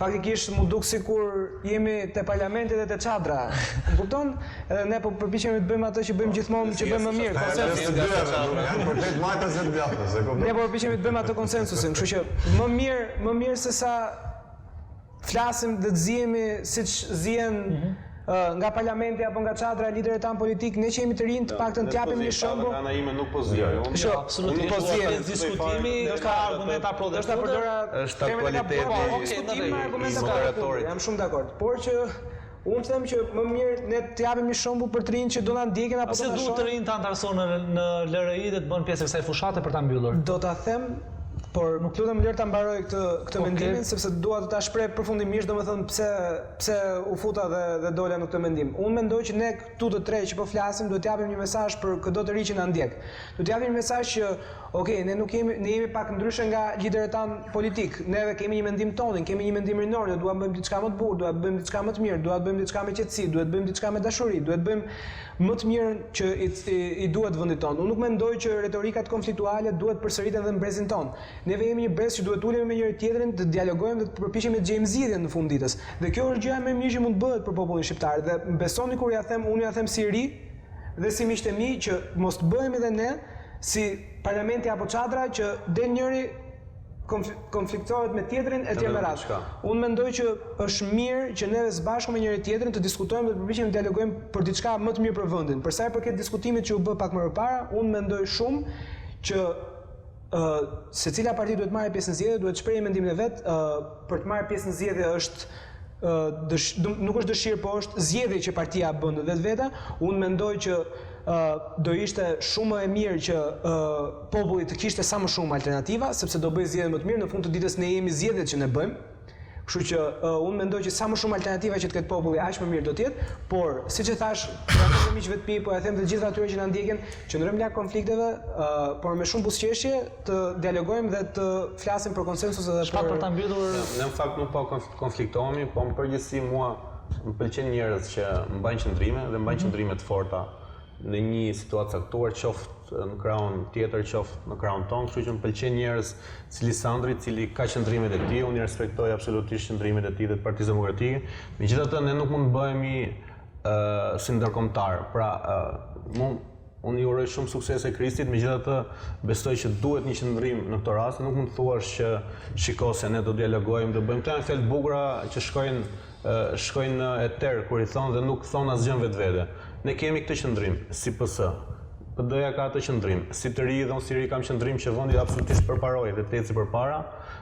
faktikisht m'u duk sikur jemi te parlamenti dhe te çadra. Më kupton? Edhe ne po përpiqemi të bëjmë atë që bëjmë gjithmonë, që bëjmë më mirë, konsensus. Janë për të majtës dhe të djathtës, e kupton? Ne po përpiqemi të bëjmë atë konsensusin, kështu që më mirë, më mirë se sa flasim dhe të zihemi siç zihen mm -hmm. nga parlamenti apo nga çadra liderët tanë politikë, ne që jemi të rinj, të paktën të japim një shembull. Nga ana ime nuk po zihem. Unë jo, absolutisht nuk po zihem. Diskutimi ka argumenta pro dhe kundër. Përdora është aktualiteti. Po, diskutimi me argumenta pro. Jam shumë dakord. Por që unë them që më mirë ne të japim një shembull për të rinjtë që do na ndjekin apo do na shohin. Pse duhet të rinjtë të anëtarësohen në në LRI dhe të bëhen pjesë e kësaj fushate për ta mbyllur? Do ta them Por nuk lutem më lër ta mbaroj këtë këtë okay. mendimin sepse dua të ta shpreh përfundimisht, domethënë pse pse u futa dhe dhe dola në këtë mendim. Unë mendoj që ne këtu të tre që po flasim duhet të japim një mesazh për këdo të ri që na ndjek. Duhet të japim një mesazh që ok, ne nuk jemi ne jemi pak ndryshe nga liderët tanë politikë. Neve kemi një mendim tonin, kemi një mendim rinor, ne duam të bëjmë diçka më të bukur, duam të bëjmë diçka më të mirë, duam të bëjmë diçka me qetësi, duhet të bëjmë diçka me dashuri, duhet të bëjmë më të mirën që i, i, i duhet vendit tonë. Unë nuk mendoj që retorikat konfliktuale duhet përsëriten edhe në brezin tonë. Neve jemi një brez që duhet të ulemi me njëri tjetrin, të dialogojmë dhe të përpiqemi të gjejmë zgjidhjen në fund ditës. Dhe kjo është gjëja më e mirë që mund të bëhet për popullin shqiptar. Dhe më besoni kur ja them, unë ja them si ri dhe si miqtë e mi që mos të bëhemi dhe ne si parlamenti apo çadra që del njëri konfliktohet me tjetrin etj me radhë. Unë mendoj që është mirë që neve së bashku me njëri tjetrin të diskutojmë dhe të përpiqemi të dialogojmë për diçka më të mirë për vendin. Për sa i përket diskutimit që u bë pak më përpara, unë mendoj shumë që ë uh, secila parti duhet të marrë pjesë në zgjedhje, duhet të shprehë mendimin e vet, ë uh, për të marrë pjesë në zgjedhje është ë dësh, nuk është dëshirë, po është zgjedhje që partia bën në vetvete. Unë mendoj që do ishte shumë më e mirë që populli të kishte sa më shumë alternativa, sepse do bëjë zgjedhje më të mirë, në fund të ditës ne jemi zgjedhjet që ne bëjmë. Kështu që uh, unë mendoj që sa më shumë alternativa që të ketë populli, aq më mirë do të jetë, por siç e thashë, po ja them miqve të mi, po ja them të gjithë atyre që na ndjekin, qëndrojmë larg konflikteve, uh, por me shumë buzëqeshje të dialogojmë dhe të flasim për konsensus edhe për për ta mbyllur. Ne në fakt nuk po konfliktohemi, po në përgjithësi mua Më pëlqen njerëz që mbajnë qëndrime dhe mbajnë mhm. qëndrime të forta në një situatë caktuar, qoftë në krahun tjetër, qoftë në krahun tonë, kështu që më pëlqen njerëz si Lisandri, i cili ka qëndrimet e tij, unë i respektoj absolutisht qëndrimet e tij dhe të Partisë Demokratike. Megjithatë, ne nuk mund të bëhemi uh, si ndërkombëtar. Pra, uh, mund Unë i uroj shumë suksese Kristit, megjithatë besoj që duhet një qëndrim në këto raste, nuk mund të thuash që shiko se ne do dialogojmë, do bëjmë këto janë fjalë të bukura që shkojnë shkojnë në eter kur i thonë dhe nuk thonë asgjë në vetvete. Ne kemi këtë qëndrim si PS. PD-ja ka atë qëndrim. Si të ri dhe unë si ri kam qëndrim që vendi absolutisht të përparojë dhe të ecë përpara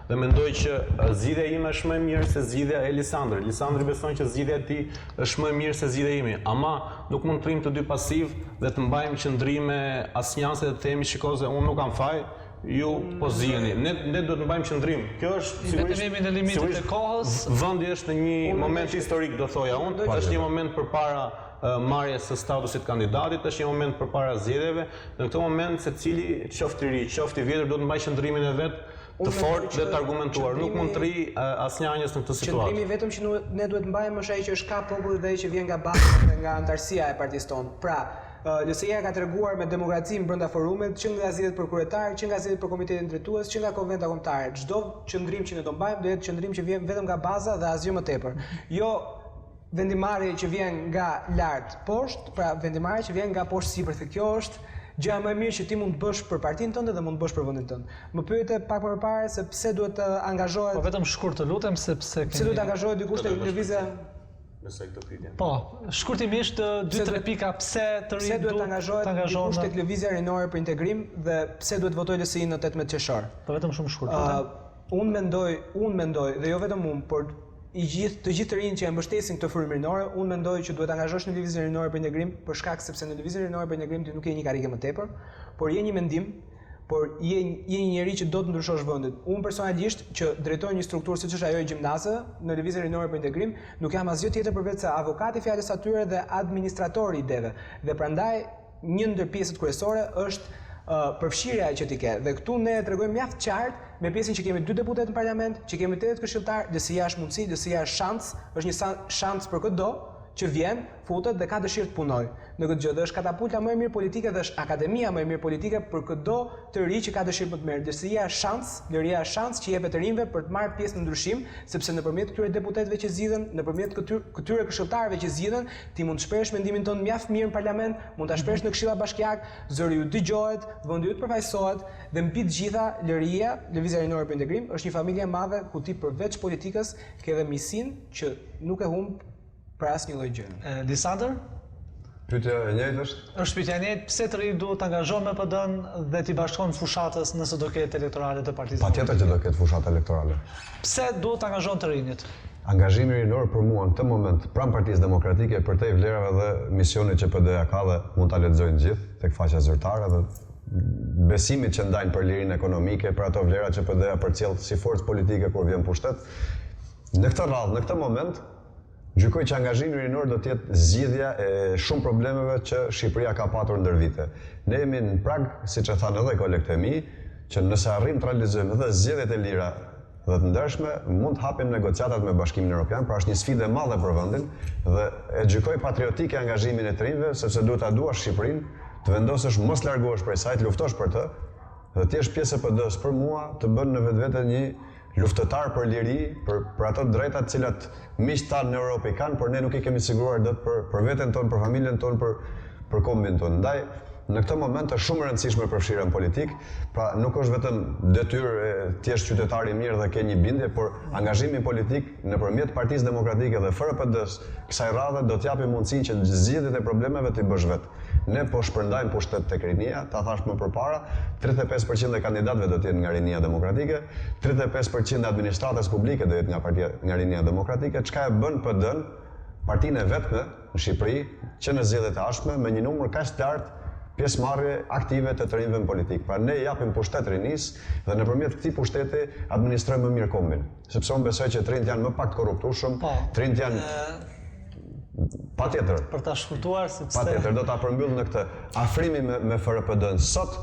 dhe mendoj që zgjidhja ime është më e mirë se zgjidhja e Lisandrit. Lisandri beson që zgjidhja e tij është më e mirë se zgjidhja ime. Ama nuk mund të rrimë të dy pasiv dhe të mbajmë qëndrime asnjanëse dhe të themi shiko se unë nuk kam faj, ju po ziheni. Ne ne duhet të mbajmë qëndrim. Kjo është sigurisht vetëm jemi në limitet e kohës. Vendi është në një moment historik do thoja unë, është një moment përpara marrjes së statusit të kandidatit, është një moment përpara zgjedhjeve. Në këtë moment secili, qoftë i ri, qoftë i vjetër, duhet të mbajë qëndrimin e vet të fortë dhe të argumentuar. Nuk mund të rrijë asnjanës në këtë situatë. Qëndrimi i vetëm që ne duhet të mbajmë është ai që është kah populli dhe ai që vjen nga baza dhe nga anëtarësia e partisë tonë. Pra, LSI-ja ka treguar me demokracinë brenda forumit, që nga zgjedhjet për kryetar, që nga zgjedhjet për komitetin drejtues, që nga konventa kombëtare. Çdo qëndrim që ne do mbajmë do jetë qëndrim që vjen vetëm nga baza dhe asgjë më tepër. Jo vendimmarrje që vjen nga lart poshtë, pra vendimmarrje që vjen nga poshtë sipër, se kjo është gjëja më e mirë që ti mund të bësh për partinë tënde dhe mund të bësh për vendin tënd. Më pyete pak më përpara se pse duhet të angazhohet Po vetëm shkurt të lutem sepse kemi Pse duhet të angazhohet dikush tek lëvizja Besoj këtë pyetje. Po, shkurtimisht 2-3 pika pse të rinjtë duhet të angazhohet dikush tek lëvizja rinore për integrim dhe pse duhet të votojë LSI në 18 qershor. Po vetëm shumë shkurt. Uh, unë mendoj, unë mendoj dhe jo vetëm unë, por i gjithë të gjithë të rinjtë që e mbështesin këtë frymë rinore, unë mendoj që duhet të angazhohesh në lëvizjen rinore për integrim, për shkak sepse në lëvizjen rinore për integrim ti nuk je një karrige më tepër, por je një mendim, por je je një njeri që do të ndryshosh vendin. Unë personalisht që drejtoj një strukturë siç është ajo e gjimnazeve në lëvizjen rinore për integrim, nuk jam asgjë tjetër përveç se avokat i fjalës së atyre dhe administrator i ideve. Dhe prandaj një ndër pjesët kryesore është përfshirja që ti ke. Dhe këtu ne e tregojmë mjaft qartë me pjesën që kemi dy deputetë në parlament, që kemi 80 këshilltar, LSI-ja është mundësi, LSI-ja është shans, është një shans për këdo që vjen, futet dhe ka dëshirë të punojë në këtë gjë dhe është katapulta më e mirë politike dhe është akademia më e mirë politike për këdo të ri që ka dëshirë për të merr. LSI-ja është shans, liria është shans që jepet të rinjve për të marrë pjesë në ndryshim, sepse nëpërmjet këtyre deputetëve që zgjidhen, nëpërmjet këtyre këshilltarëve që zgjidhen, Ti mund të shprehësh mendimin tënd mjaft mirë në parlament, mund ta shprehësh në këshilla bashkiak, zëri yt dëgjohet, vendi yt përfaqësohet dhe mbi të gjitha LRI-ja, Lëvizja Rinore për Integrim, është një familje e madhe ku ti përveç politikës ke edhe miqësinë që nuk e humb për asnjë lloj gjëje. Lisandër? Pyetja e njëjtë është? Është pyetja e njëjtë, pse të rinjtë duhet të angazhohen me PD-në dhe t'i bashkohen fushatës nëse do ketë elektorale të Partisë Patjetër që do ketë fushatë elektorale. Pse duhet të angazhohen të rinjtë? Angazhimi rinor për mua në këtë moment pranë Partisë Demokratike përtej vlerave dhe misionit që PD-ja ka dhe mund ta lexojnë të gjithë tek faqja zyrtare dhe besimit që ndajnë për lirinë ekonomike, për ato vlera që PD-ja përcjell si forcë politike kur vjen në pushtet. Në këtë radhë, në këtë moment, gjykoj që angazhimi rinor do të jetë zgjidhja e shumë problemeve që Shqipëria ka patur ndër vite. Ne jemi në prag, siç e thanë edhe kolegët e mi, që nëse arrijmë të realizojmë edhe zgjedhjet e lira dhe të ndershme, mund të hapim negociatat me Bashkimin Europian, pra është një sfidë e madhe për vendin dhe e gjykoj patriotike angazhimin e të rinjve, sepse duhet ta duash Shqipërinë, të vendosësh mos largohesh prej saj, të luftosh për të, dhe të jesh pjesë e PD-së për mua të bën në vetvete një luftëtar për liri, për për ato të drejta të cilat miqtë tanë në Europë i kanë, por ne nuk i kemi siguruar dot për për veten tonë, për familjen tonë, për për kombin tonë. Ndaj në këtë moment është shumë e rëndësishme përfshirja në politikë, pra nuk është vetëm detyrë të jesh qytetar i mirë dhe ke një bindje, por angazhimi politik nëpërmjet Partisë Demokratike dhe FRPD-së kësaj radhe do të japi mundësinë që zgjidhjet e problemeve t'i bësh vetë. Ne po shpërndajmë pushtet tek rinia, ta thashë më përpara, 35 për qind e kandidatëve do të jenë nga rinia demokratike, 35 për qind e administratës publike do jetë nga partia nga rinia demokratike, çka e bën PD-n partinë e vetme në Shqipëri që në zgjedhjet e ardhshme me një numër kaq të lartë pjesëmarrje aktive të të rinjve në politikë. Pra ne i japim pushtet rinisë dhe nëpërmjet këtij pushteti administrojmë më mirë kombin. Sepse unë besoj që të rinjtë janë më pak të korruptueshëm, po, të rinjtë janë Patjetër. Për ta shkurtuar sepse Patjetër, do ta përmbyll në këtë. Afrimi me me FRPD-n sot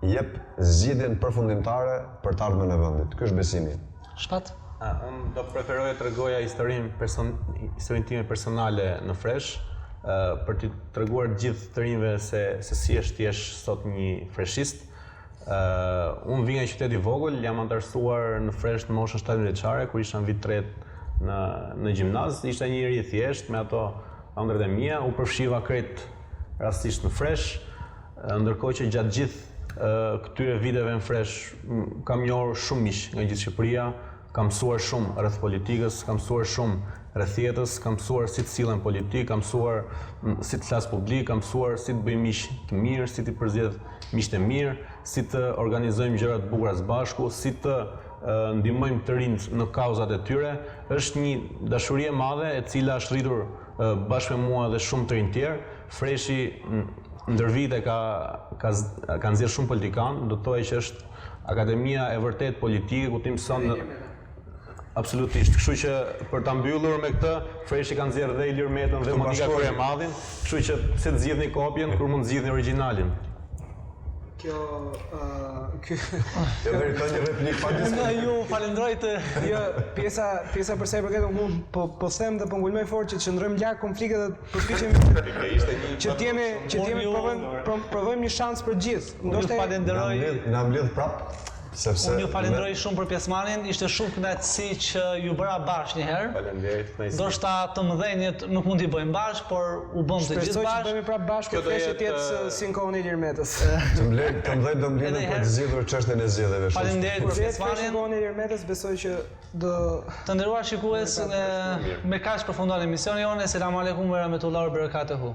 jep zgjidhjen përfundimtare për të ardhmen e vendit. Ky është besimi. Shpat? A, unë do preferoja të tregoja historinë person historinë time personale në Fresh, uh, për t'i treguar të gjithë të rinjve se se si është të jesh sot një freshist. Uh, unë vij nga qyteti i vogël, jam anëtarësuar në Fresh në moshën 17 vjeçare, kur isha në vit tretë në në gjimnaz, isha një njeri i thjeshtë me ato ëndrrat e mia, u përfshiva krejt rastësisht në Fresh, ndërkohë që gjatë gjithë këtyre viteve në Fresh kam njohur shumë miq nga gjithë Shqipëria. Kam mësuar shumë rreth politikës, kam mësuar shumë rreth jetës, kam mësuar si të sillem në politikë, kam mësuar si të flas publik, kam mësuar si të bëj miq të mirë, si t'i përzgjedh miqtë e mirë, si të organizojmë gjëra të bukura së bashku, si të ndihmojmë të rinjtë në kauzat e tyre. Është një dashuri e madhe e cila është rritur bashkë me mua dhe shumë të rinj tjerë. Freshi ndër vite ka ka ka nxjerrë shumë politikanë, do të thoja që është akademia e vërtetë politike ku ti mëson në Absolutisht. Kështu që për ta mbyllur me këtë, Freshi ka nxjerrë dhe Ilir Metën dhe Monika Kryemadhin, kështu që pse të zgjidhni kopjen kur mund të zgjidhni origjinalin. Kjo ky Jo meriton një replikë pa diskutim. Unë ju falenderoj të Jo, pjesa pjesa për sa i përket unë po po them dhe po ngulmoj fort që të qëndrojmë larg konflikteve dhe të përpiqemi që të jemi që të jemi provojmë provojmë një shans për të gjithë. Ndoshta ju falenderoj. Na mbledh prap sepse Unë ju falenderoj shumë për pjesëmarrjen, ishte shumë kënaqësi që ju bëra bashkë një herë. Faleminderit, kënaqësi. Ndoshta të mëdhenjët nuk mund t'i bëjmë bashkë, por u bëmë të gjithë bashkë. Shpresoj që bëhemi prapë bashkë kur Freshi të jetë si në kohën e Ilir Metës. Të mbledh, të mëdhenjtë do mblidhen për të zgjidhur çështjen e zgjedhjeve. Faleminderit për pjesëmarrjen. Në kohën e Ilir Metës besoj që do Të nderuar shikues, me kaq përfundon emisioni jonë. Selam aleikum wa rahmetullahi wa barakatuhu.